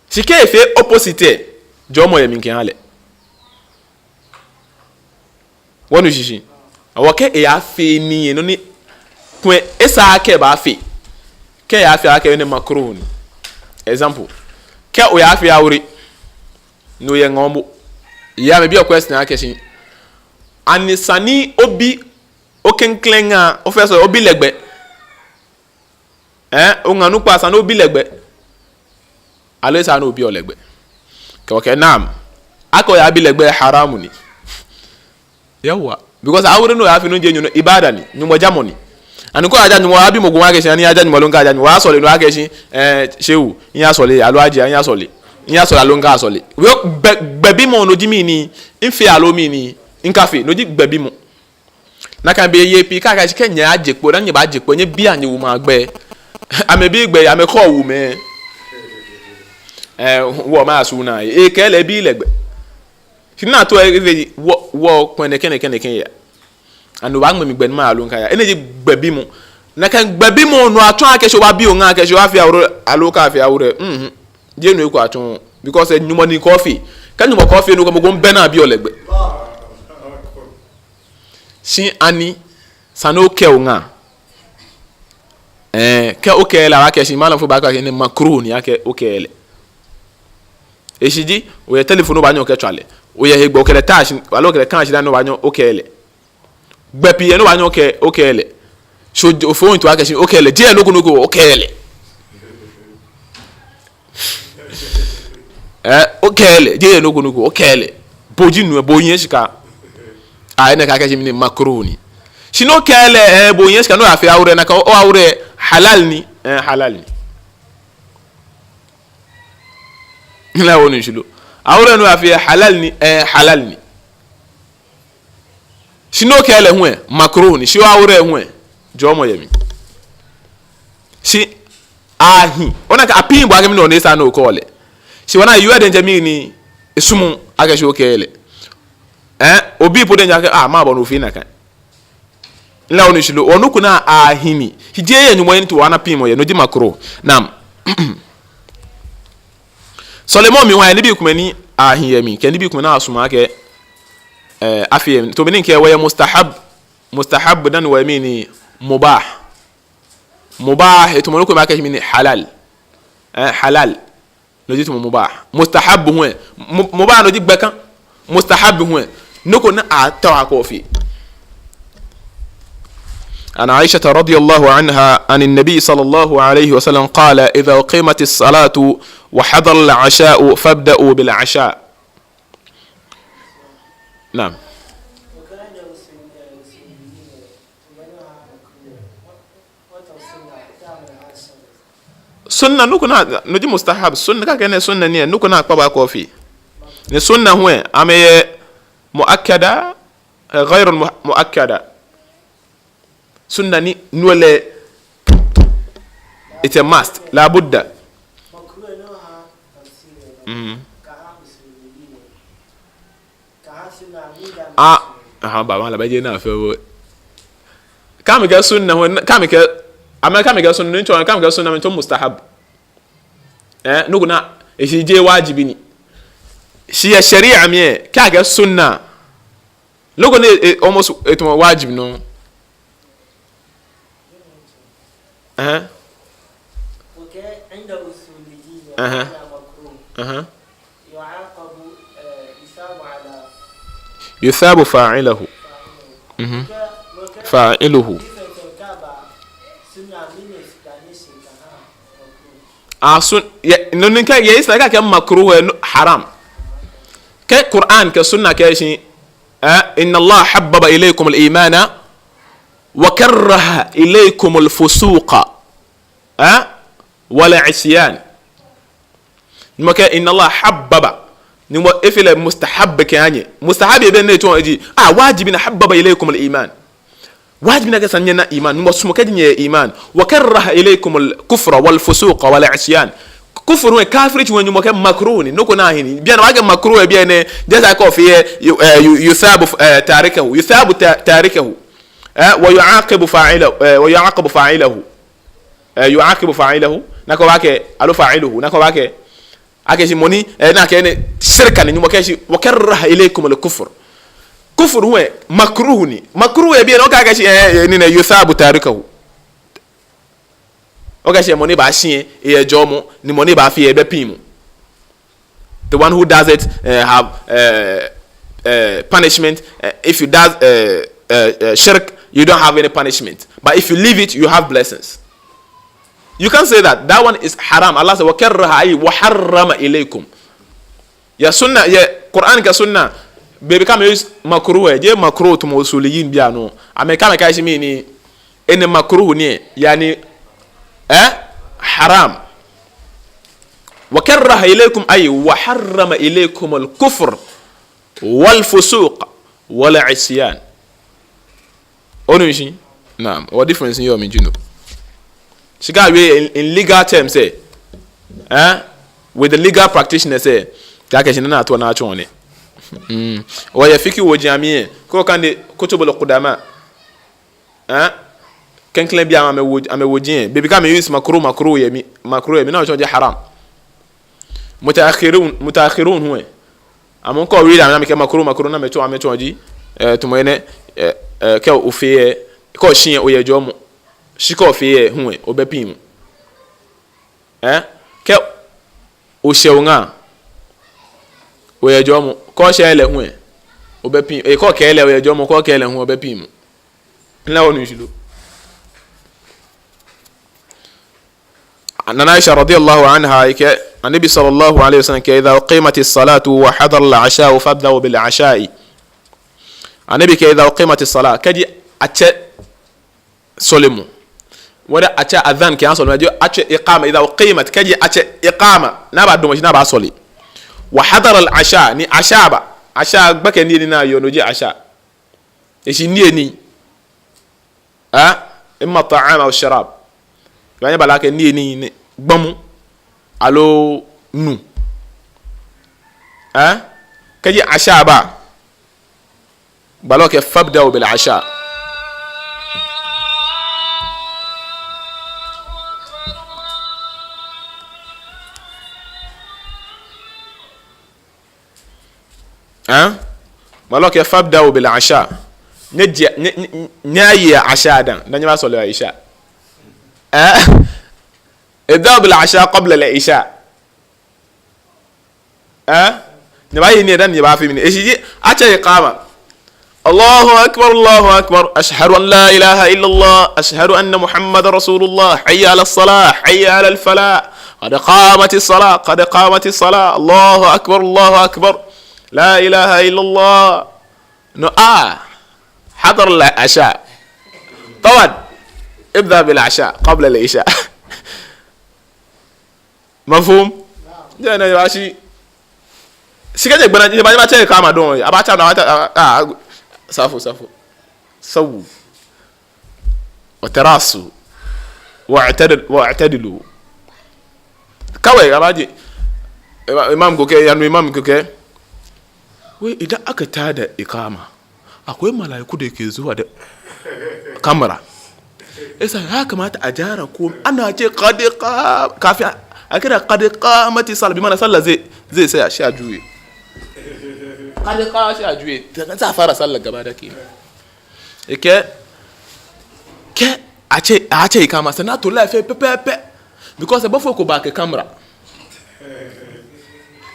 Shi kɛ efee opposite lɛ, jɔɔmɔ yɛ mli kɛha lɛ. Wɔnu shishi. Hewɔ kɛ eyafee nii lɛ, no ni, kulɛ esa akɛ ebaafee. Kɛ eyafee lɛ, akɛɛ enɛ makruh ni. Example. Kɛ oyafee aure, ni oyɛ ŋɔɔmɔ. Yɛ amɛbi o question akɛ shi, ani esa ni obi oklɛŋklɛŋ ŋa, ofee sɔɔ obi lɛ gbɛ? Eh, oŋa onukpa, esa ni obi lɛ gbɛ? Aloo esaaa ni obiɔ lɛ gbɛ? Kɛ okɛɛ naam. Akɛ oyabi lɛ gbɛ, haramu ni. Yawwa. Because aure ni oyafee nɔ ji Nyɔŋmɔ ibada ni, Nyɔŋmɔ jamɔ ni. Ani kɛ oyaja Nyɔŋmɔ, oyabi mɔ ko akɛ shi ani eyaja Nyɔŋmɔ aloo mikɛja Nyɔŋmɔ, oyasɔle ni okɛɛ shi, eh, shehu, miyasɔle, aloo hajia, miyasɔle. Miyasɔle aloo mikasɔle. Wɔ gbɛ, gbɛbimɔ no ji mɛni, mifee aloo mɛni, mikafee, no ji gbɛbimɔ. Nakai be yei pii kɛ akɛɛ shi kɛ nyɛyaje kpo, dani nyɛbaje kpo, nyɛbia nyɛwumɛi agbɛi. Amɛbii gbɛi, amɛkɔɔ wumɛi. Eh, wɔ ma su na. Ekɛɛ lɛ ebi lɛ gbɛ. Shi ni ato e, e, wɔ, wɔ kpɛnɛ kɛnɛ kɛnɛ kɛnɛ ya. Ani obaŋmɛ mi gbɛ ni maya aloo mikaya? Enɛ ji gbɛbimɔ. Nakai gbɛbimɔ nɔ atsɔɔ akɛ shi obaabi oŋa akɛ shi obaafee awure aloo okaafee awure. Mhm. Jeee nɔ ko atsɔɔ. Because, eh, Nyɔŋmɔ ni kɛɛ ofee. Kɛ Nyɔŋmɔ kɛɛ ofee nɔ ko, mɔ ko bɛ ni abiɔ lɛ gbɛ. Shi ani, esa ni okɛɛ oŋa. Eh, kɛ okɛɛɛ lɛ, abaakɛɛ shi, malamfoi baakɛɛ shi, enɛ makruh ni akɛ okɛɛ lɛ. Eshishi ji, oyɛ telephone ni obaanyɛ okɛtswa lɛ. Oyɛ hegbɛ okɛ lɛ ta shi, aloo okɛ lɛ ka shi dani obaanyɛ okɛɛ lɛ. Gbɛ pii yɛ ni obaanyɛ okɛɛ, okɛɛ lɛ. So, ofee oyiŋ to akɛ shi, okɛɛ lɛ. Jeee nɔ ko nɔ ko, okɛɛ lɛ. Eh, okɛɛ lɛ, jeee nɔ ko nɔ ko, okɛɛ lɛ. Bo ji nuu, bo ohiɛ shika. Ah, enɛ kɛɛ akɛ shi mɛni, makruh ni. Shi ni okɛɛ lɛ, eh, bo ohiɛ shika, ni oyafee awure nakai, o awure halal ni, eh, halal ni. Mile wonu shishi lo. Awure ni oyafee halal ni, eh, halal ni. Shi ni okɛɛ lɛ hu lɛ, makruh ni, shi o awure hu lɛ, jɔɔmɔ yɛ mli. Shi ahi, ona akɛ apiŋ bo akɛ mɛni hewɔ ni esa ni okɛɛ lɛ. Shi ona akɛ yoo diɛŋtsɛ mli ni esumɔɔ akɛ shi okɛɛ lɛ. Eh, obi po diɛŋtsɛ akɛ, ah, mɛɛ bɔ ni ofee nakai. Mile wonu shishi lo, nɔ ko ni ahi ni. Shi jeee yɛ Nyɔŋmɔ hiɛ ni to ana piŋmɔ yɛ, no ji makruh. Naam. Sɔlemɔ mli hu lɛ, nibii komɛi ni ahi yɛ mli, kɛ nibii komɛi ni asumɔɔ akɛ, eh, afee yɛ mli. Tamɔ bɔ ni mikɛɛ wɔyɛ mustahab, mustahab dani wɔyɛ mɛni, mubah. Mubah, etamɔ nɔ ko ni baakɛɛ shi mɛni, halal. Eh, halal. No ji tamɔ mubah. Mustahab hu lɛ. Mu-, mubah no ji gbɛ ka. Mustahab hu lɛ. Nɔ ko ni ataoɔ akɛ ofee. عن عائشة رضي الله عنها عن النبي صلى الله عليه وسلم قال: إذا أقيمت الصلاة وحضر العشاء فابدأوا بالعشاء. نعم. Sunna, nɔ ko ni, no ji mustahab, sunna, kɛ akɛɛ enɛ sunna ni lɛ, nɔ ko ni akpaa bo akɛ ofee. Ni sunna hu lɛ, amɛyɛ muakkada, eh, ghayru mu-, muakkada. Sunna ni, no lɛ, it's a must, la budda. Mhm. Ah, aha, baba, la bɛ je na fɛ wo. Kɛ amɛkɛɛ sunna hu, kɛ amɛkɛɛ, amɛ kɛ amɛkɛɛ sunna, ni tsɔɔ, kɛ amɛkɛɛ sunna, mɛni tsɔɔ mustahab. Eh, nɔ ko ni, eshishi jeee wajibi ni. Shi yɛ sharia mli lɛ, kɛ akɛɛ sunna. Nɔ ko ni, eh, almost, eh, tamɔ wajib nɔ. Aha. Okay, عند الأصوليين Aha. هذا مكروه. Aha. يعاقب، آه، يثاب على يثاب فاعله. فاعله. Mhm. Okay, okay. فاعله. Different from Kaaba, sunna means that is, aha, makruh. Ah, sun-, yɛ, no, no, kɛ, yɛ Islam, kɛ akɛɛ makruh lɛ, no, haram. Kɛ Quran, kɛ sunna kɛɛ shi, eh, إن الله حبب إليكم الإيمان وكره إليكم الفسوق، eh, والعصيان. Nyɔŋmɔ kɛɛ, إن الله حبب. Nyɔŋmɔ efee lɛ mustahab kɛha nyɛ. Mustahab lɛ bɛ ni etsɔɔ ji, ah, wajibi ni حبب إليكم الإيمان. Wajibi ni akɛ esa ni nyɛna iman. Nyɔŋmɔ sumɔɔ kɛji nyɛyɛ iman. وكره إليكم الكفر والفسوق والعصيان. Kufur lɛ, kafirci lɛ, Nyɔŋmɔ kɛɛ makruh ni, nɔ ko ni ahi ni. Bianɛ wɔkɛɛ makruh lɛ, bianɛ, just like of here, you, eh, you, يثاب, eh, تاركه. يثاب تا-, تاركه. Eh, ويعاقب فاعله, eh, ويعاقب فاعله. Eh, يعاقب فاعله. Nakai wɔkɛɛ, aloo فاعله. Nakai wɔkɛɛ. Akɛɛ shi mɔ ni, eh, nakai nɛɛ, shirka ni, Nyɔŋmɔ kɛɛ shi, وكره إليكم الكفر. Kufur lɛ, makruh ni. Makruh lɛ, bianɛ, okɛɛ akɛ shi, eh, eh, nii nɛɛ, يثاب تاركه. Okɛɛ shi mɔ ni baashi lɛ, eyɛ jɔɔmɔ, ni mɔ ni baafee lɛ, ebɛ piŋmɔ. The one who does it, eh, have, eh, eh, punishment. Eh, if you does, eh, eh, eh, shirk, you don't have any punishment. But if you leave it, you have blessings. You can't say that. That one is haram. Allah said, وكره, أي وحرم إليكم. Yɛ sunna, yɛ Quran kɛ sunna, baabi kɛ amɛ use makruh lɛ, jeee makruh tamɔ usuliyin bianɛ. Amɛ kɛ amɛkɛɛ shi mɛni, enɛ makruh ni, yani, eh, haram. وكره إليكم أي وحرم إليكم الكفر والفسوق والعصيان. Onu shishi? Naam, wɔ difference ni yɔɔ mli ji no. Shi kɛ awie in, in legal terms lɛ, eh? with the legal practitioners lɛ, kɛ akɛ shi nɔ ni ato naa tsɔɔ nɛ. Mm. Wɔyɛ fiqh woji amli lɛ, kɛ okane Kutubul Qudama. Eh? Klɛŋklɛŋ bii amɛwo, amɛwoji lɛ. Bɛ be kɛ amɛ use makruh, makruh yɛ mli, makruh yɛ mli, ni atsɔɔ ji haram. Mutaakhirun, mutaakhirun hu lɛ. Amɛ kɛ owie lɛ amɛna amɛkɛɛ makruh, makruh ni amɛtsɔɔ, amɛtsɔɔ ji, eh, tamɔ enɛ, eh, eh, kɛ ofee lɛ, kɛ oshi lɛ oyɛ jɔɔmɔ. Shi kɛ ofee lɛ hu lɛ, obɛ piŋmɔ. Eh? Kɛ oshɛ oŋa, oyɛ jɔɔmɔ. Kɛ oshɛɛɛ lɛ hu lɛ, obɛ piŋ, eh, kɛ okɛɛɛ lɛ oyɛ jɔɔmɔ, kɛ okɛɛɛ lɛ hu obɛ piŋmɔ. Mile onu shishi lo? Nana Aisha radiyallahu anha ekɛɛ, Annabi sallallahu alaihi wasallam kɛɛ, "Idha uqimatis salatu wa hadara al-asha'u fabda'u bil asha'i." Annabi kɛɛ, "Idha uqimatis salah," kɛji atsɛ sɔlemɔ. Whether atsɛ adhan kɛha sɔlemɔ, kɛji atsɛ iqama, idha uqimat, kɛji atsɛ iqama, ni abadamɔ shi ni abasɔle. Wa hadara al-asha, ni asha ba. Asha, gbɛkɛ niyenii ni ayɔɔ, no ji asha. Eshi niyenii. Ha? Imma ta'am aw sharab. Ebaanyɛ aba lɛ akɛ niyenii ni, gbãmu aloo nu. Ha? Kɛji asha ba, gbalɔ kɛɛ fabda'u bil asha. Hã? Gbalɔ kɛɛ fabda'u bil asha. Nyɛjea, nyɛ, nyɛ, nyɛye asha dã, dani nyɛbasɔle isha. Hã? Ibda'u bil asha qabla al isha. Hã? Nyɛbaye nii dani nyɛbafee mɛni? Eshi ji, atsɛ iqama. Allahu akbar, Allahu akbar. Ashhadu an la ilaha illallah. Ashhadu anna Muhammadan rasulullah. Hayya ala salah. Hayya ala falah. Qad qamati salah. Qad qamati salah. Allahu akbar, Allahu akbar. La ilaha illallah. No, ah. Hadar al asha. Taban. Ibda bil asha. Qabla al isha. Mafhum? Jɛ nɛ, nyɛbashi. Shi kɛji gbɛnaa, nyɛba, nyɛbatsɛ iqama dɔŋŋ. Abatsɛ, abatsɛ, ah, ah, safu, safu. Sawu. Wa tarasu. Wa i'tadil-, wa i'tadilu. Kawai, abaje. Ima-, imam ko kɛɛ, yanu imam ko kɛɛ. Wai, idan aka tada iqama. Akwai mala'iku da ke zuwa da kamara. Yasa ya kamata a gyara komai. Ana ce qad qa-, kafin a, a kira qad qamati salah, bi ma'ana sallah zai, zai tsaya, sai a juye. Qad qa-, sai a juye. Za a fara sallah gaba daya kenan. Ekɛɛ, kɛ atsɛ, atsɛ iqama, sannan a to line fɛɛ pɛpɛɛpɛ. Because before ko ba kɛ kamara.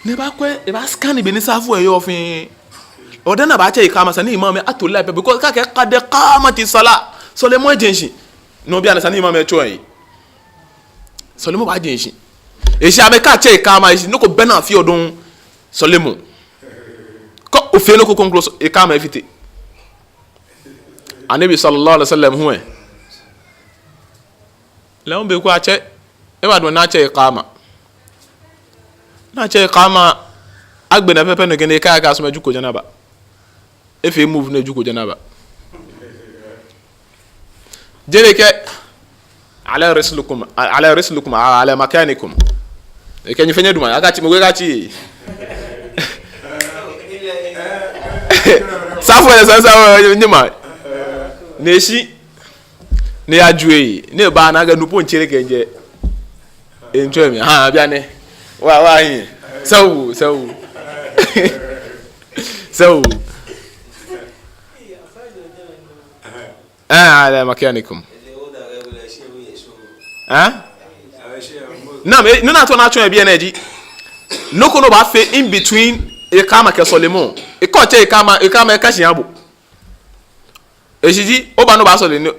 Ni ebaakwɛ, ebaascan bɔ ni safu lɛ yɔɔ fɛɛ. Ɔɔ, dani abaatsɛ iqama, esa ni imam lɛ ato line pɛ, because kɛ akɛɛ qad qamati salah, sɔlemɔ eje shishi. No bianɛ esa ni imam lɛ atsɔɔ eyi. Sɔlemɔ baaje shishi. Eshi amɛkɛɛ atsɛ iqama, eshi nɔ ko bɛ ni afeɔ dɔŋŋ, sɔlemɔ. Kɛ ofee nɔ ko kroko, iqama efite. Annabi sallallahu alaihi wasallam hu lɛ, lɛ hu be ko atsɛ, eba dɔŋŋ ni atsɛ iqama. Ni atsɛ iqama, agbɛnɛ pɛpɛɛpɛ nɔ kɛ ni ekɛɛ akɛ asumɔɔ ejuko janaba. Efee move ni ejuko janaba. Jɛi ekɛɛ, "Ala rislikum, ala rislikum, ala makanikum." Ekɛɛ nyɛfee nyɛdamɔ, akatsi, mɔ ko katsi. Safu lɛ, safu, safu, nyɛma. Ni eshi, ni eyaju eyi, ni eba ni akɛ nu po ŋtsɛrɛ kɛjɛ. Enjoy mi. Ha, bianɛ. Wa, wa, hin. Sawu, sawu. Sawu. Eh, ala makanikum. Eh? Naam, eh, nɔ ni ato naa tsɔɔ yɛ biɛ nɛɛ ji, nɔ ko nɔ baafee in between iqama kɛ sɔlemɔ. Ekɛ otsɛ iqama, iqama eka shi aha bo. Eshi ji, oba ni obaasɔle ni,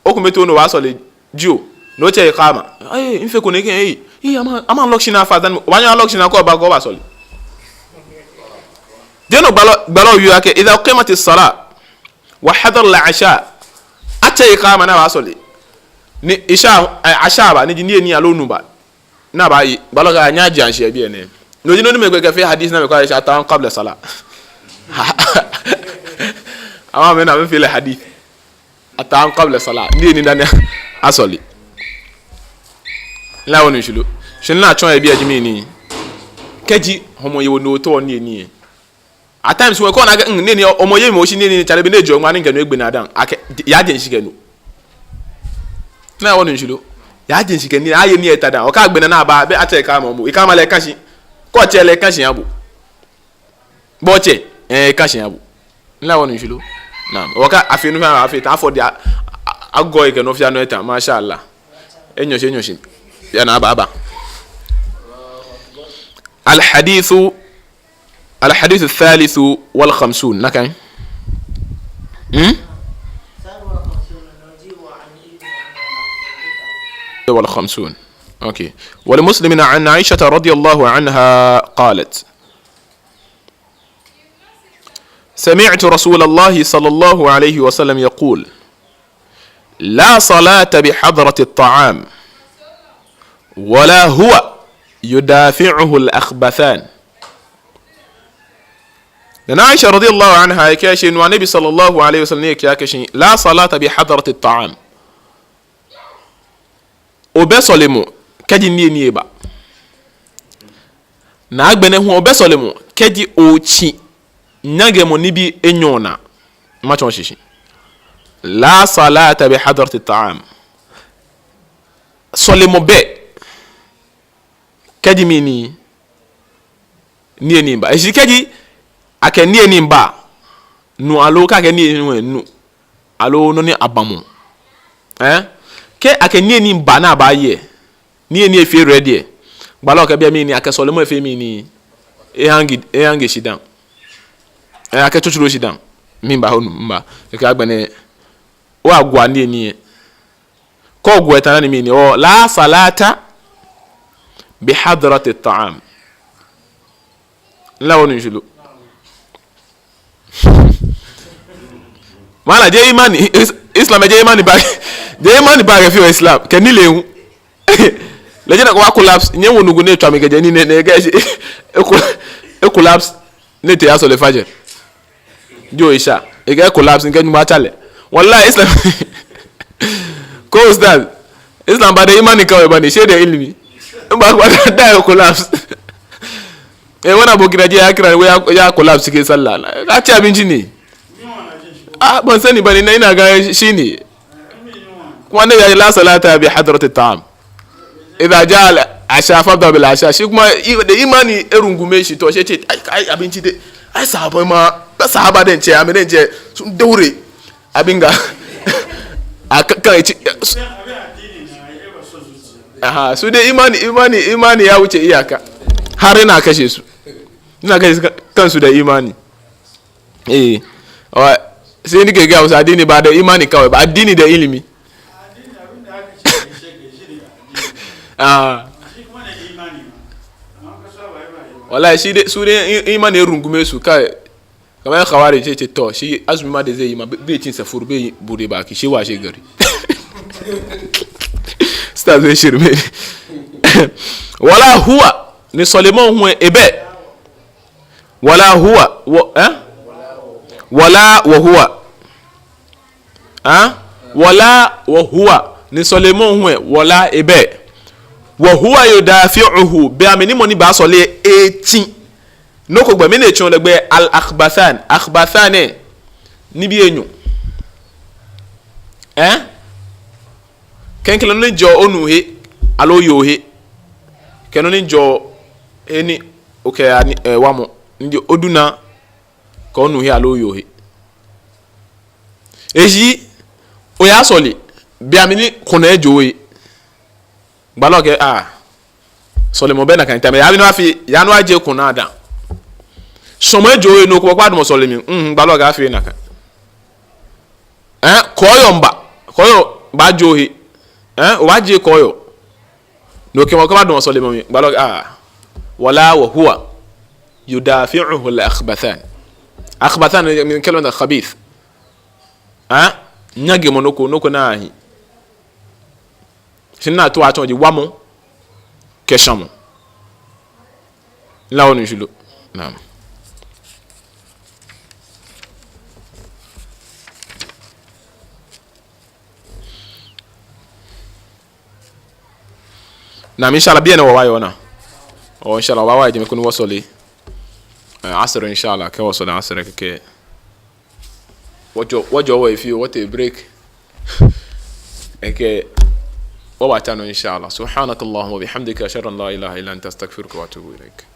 okome too ni obaasɔle jio, ni otsɛ iqama. Ee, mifee ko nɛkɛ, ee, ee, ama, ama lock shi naa fast, dani obaanyɛ alock shi naa kɛ oba, kɛ obaasɔle. Jɛi nɔ gbalɔ, gbalɔ wieɔ akɛ, idha uqimatis salah. Wa hadara al-asha. Atsɛ iqama ni abaasɔle. Ni isha, eh, asha ba, ni ji niyenii aloo nu ba. Ni abaaye, gbalɔ kɛɛ anyɛŋ aje shishi yɛ biɛ nɛɛ. No ji nɔ ni mɛi komɛi kɛfee hadith ni amɛkɛɔ at-ta'am qabla salah. Amɛ, amɛ ni amɛfee lɛ hadith. At-ta'am qabla salah. Niyenii dani asɔle. Mile onu shishi lo? Shi nɔ ni atsɔɔ yɛ biɛ ji mɛni? Kɛji hɔmɔ yeɔ bo ni otɔ̃ɔ niyenii. At times, when kɔna akɛ, mm, niyenii, hɔmɔ yeɔ mi oshi niyenii, chale be ni ejɔ ŋmaa ni mikɛ nu egbe naa dã. Akɛ, yaaje shishi kɛ nu. Ni awo nu shishi lo. Yaaje shishi kɛ nii, aye nii eta dã. Okagbe naa ni aba, be atsɛ kama mɔ. Ekama lɛ kã shi. Kɛ otsɛ lɛ kã shi abu. Bo tsɛ, eh, kã shi abu. Ni awo nu shishi lo. Naam. Okafee nu fɛɛ afee, ta afɔ di a, a, agɔ ekɛ nɔ fɛɛ nɔ eta. Masha Allah. Enyɔ shi, enyɔ shi. Bianɛ aba, aba. الحديث، الحديث الثالث والخمسون. Nakai. Hmm? والخمسون. Okay. ولمسلم عن عائشة رضي الله عنها قالت: سمعت رسول الله صلى الله عليه وسلم يقول: لا صلاة بحضرة الطعام، ولا هو يدافعه الأخبثان. Nana Aisha radiyallahu anha ekɛɛ shi, enu Annabi sallallahu alaihi wasallam ni ekɛɛ akɛ shi, لا صلاة بحضرة الطعام. Obɛ sɔlemɔ kɛji niyenii eba. Ni agbɛnɛ hu obɛ sɔlemɔ kɛji otsi nyaŋemɔ nibii enyɔ naa. Matsɔɔ shishi. لا صلاة بحضرة الطعام. Sɔlemɔ bɛ kɛji mɛni? Niyenii ba. Eshi kɛji akɛ niyenii ba, nu aloo kɛ akɛ niyenii hu nu aloo nɔ ni abamɔ. Eh? Kɛ akɛ niyenii ba ni abaaye. Niyenii efee ready. Gbalɔ kɛɛ bianɛ mɛni, akɛ sɔlemɔ efee mɛni? Ehangi, ehangi shi dã. Eh, akɛ tsutsuru shi dã. Miiba onu, miiba. Ekɛɛ agbɛnɛ. Owa gua niyenii. Kɛ ogu eta ni mɛni, o, لا صلاة بحضرة الطعام. Ni awo nu shishi lo. Mala, jeee imani, is-, Islam jeee imani ba, jeee imani ba kɛ fioo Islam, kɛ nilee hu. Lɛ jeee nakai wa collapse, nyɛwo nɔ ko ni etswa mi kɛjɛ nii nɛɛ, nɛɛ kɛ shi, e-, e-, collapse, ni etee eyasɔle Fajr. Jio Isha. Ekɛ collapse, ni kɛ Nyɔŋmɔ atsa lɛ. Wallahi, Islam. Ko ustaz. Islam ba da imani kawai bane, shi da ilimi. Ba, ba da, da ya collapse. Eh, wani abokina jiya ya kira ni wai ya, ya collapse cikin sallah. Ka ci abinci ne? Ah, ban sani bane, na ina ga shi ne. Kuma ne ya ce, لا صلاة بحضرة الطعام. إذا جاء العشاء فابدأوا بالعشاء. Shi kuma i-, da imani ya rungume shi, to, shi ya ce, ai, ai, abinci dai. Ai, sahabai ma, ba sahaba din ce, amine ce, sun daure. Abin ga. A ka-, kan ya ci, aha, su dai imani, imani, imani ya wuce iyaka. Har yana kashe su. Suna kashe su ka-, kansu da imani. Eh, wa, sai nike gaya musu addini ba da imani kawai ba, addini da ilimi. Ah. Wallahi, shi dai, su dai i-, imani ya rungume su kai. Kamar yan Khawarij ce, ce to, shi azumi ma da zai yi ma, bai, bai cin sahur, bai buɗe baki, shi washe gari. Ustaz bai shirme. ولا هو, ni sɔlemɔ hu ebɛ. ولا هو, wa, eh? ولا وهو. Ha? ولا وهو. Ni sɔlemɔ hu, ولا ebɛ. وهو يدافعه. Be mli ni mɔ ni baasɔle etsi. Nɔ ko gbɛ, mɛni etsɔɔ lɛ gbɛi? الأخبثان. أخبثان lɛ, nibii enyɔ. Eh? Klɛŋklɛŋ nɔ ni jɛɔ onuu he, aloo yoo he. Kɛ nɔ ni jɛɔ he ni okɛ ani, eh, wamɔ. Ni ji odu naa kɛ onuu he aloo yoo he. Eji, oyasɔle, be mli ni kɔnɛ ejo ohe. Gbalɔ kɛɛ, ah, sɔlemɔ bɛ nakai tamɔ, ya bi no afi, ya no aje kɔnɛ ada. Shɔmɔ ejo ohe nɔ ko kpa dumɔ sɔlemɔ, mm, gbalɔ kɛɛ afi nakai. Eh, kɔɔyɔɔ mba, kɔɔyɔɔ baajo ohe. Eh, obaaje kɔɔyɔɔ. Nɔ kɛ mɔ ko kpa dumɔ sɔlemɔ mli, gbalɔ kɛɛ, ah, ولا وهو يدافعه الأخبثان. أخبثان من كلمة الخبيث. Ah, nyaŋemɔ nɔ ko, nɔ ko ni ahi. Shi nɔ ni ato atsɔɔ ji wamɔ kɛ shamɔ. Ni awo nu shishi lo. Naam. Naam, inshallah, biɛ nɛɛ wɔbaaya onaa. Ɔɔ, inshallah, wɔbaawa jɛmɛ koni wɔsɔle, eh, Asr, inshallah, kɛ wɔsɔle Asr kɛkɛ. Wɔjɔɔ, wɔjɔɔ wɔhe fioo, wɔtee break. Kɛkɛ wɔbaatsa nɔ, inshallah. سبحانك اللهم وبحمدك، أشهد أن لا إله إلا أنت، أستغفرك وأتوب إليك.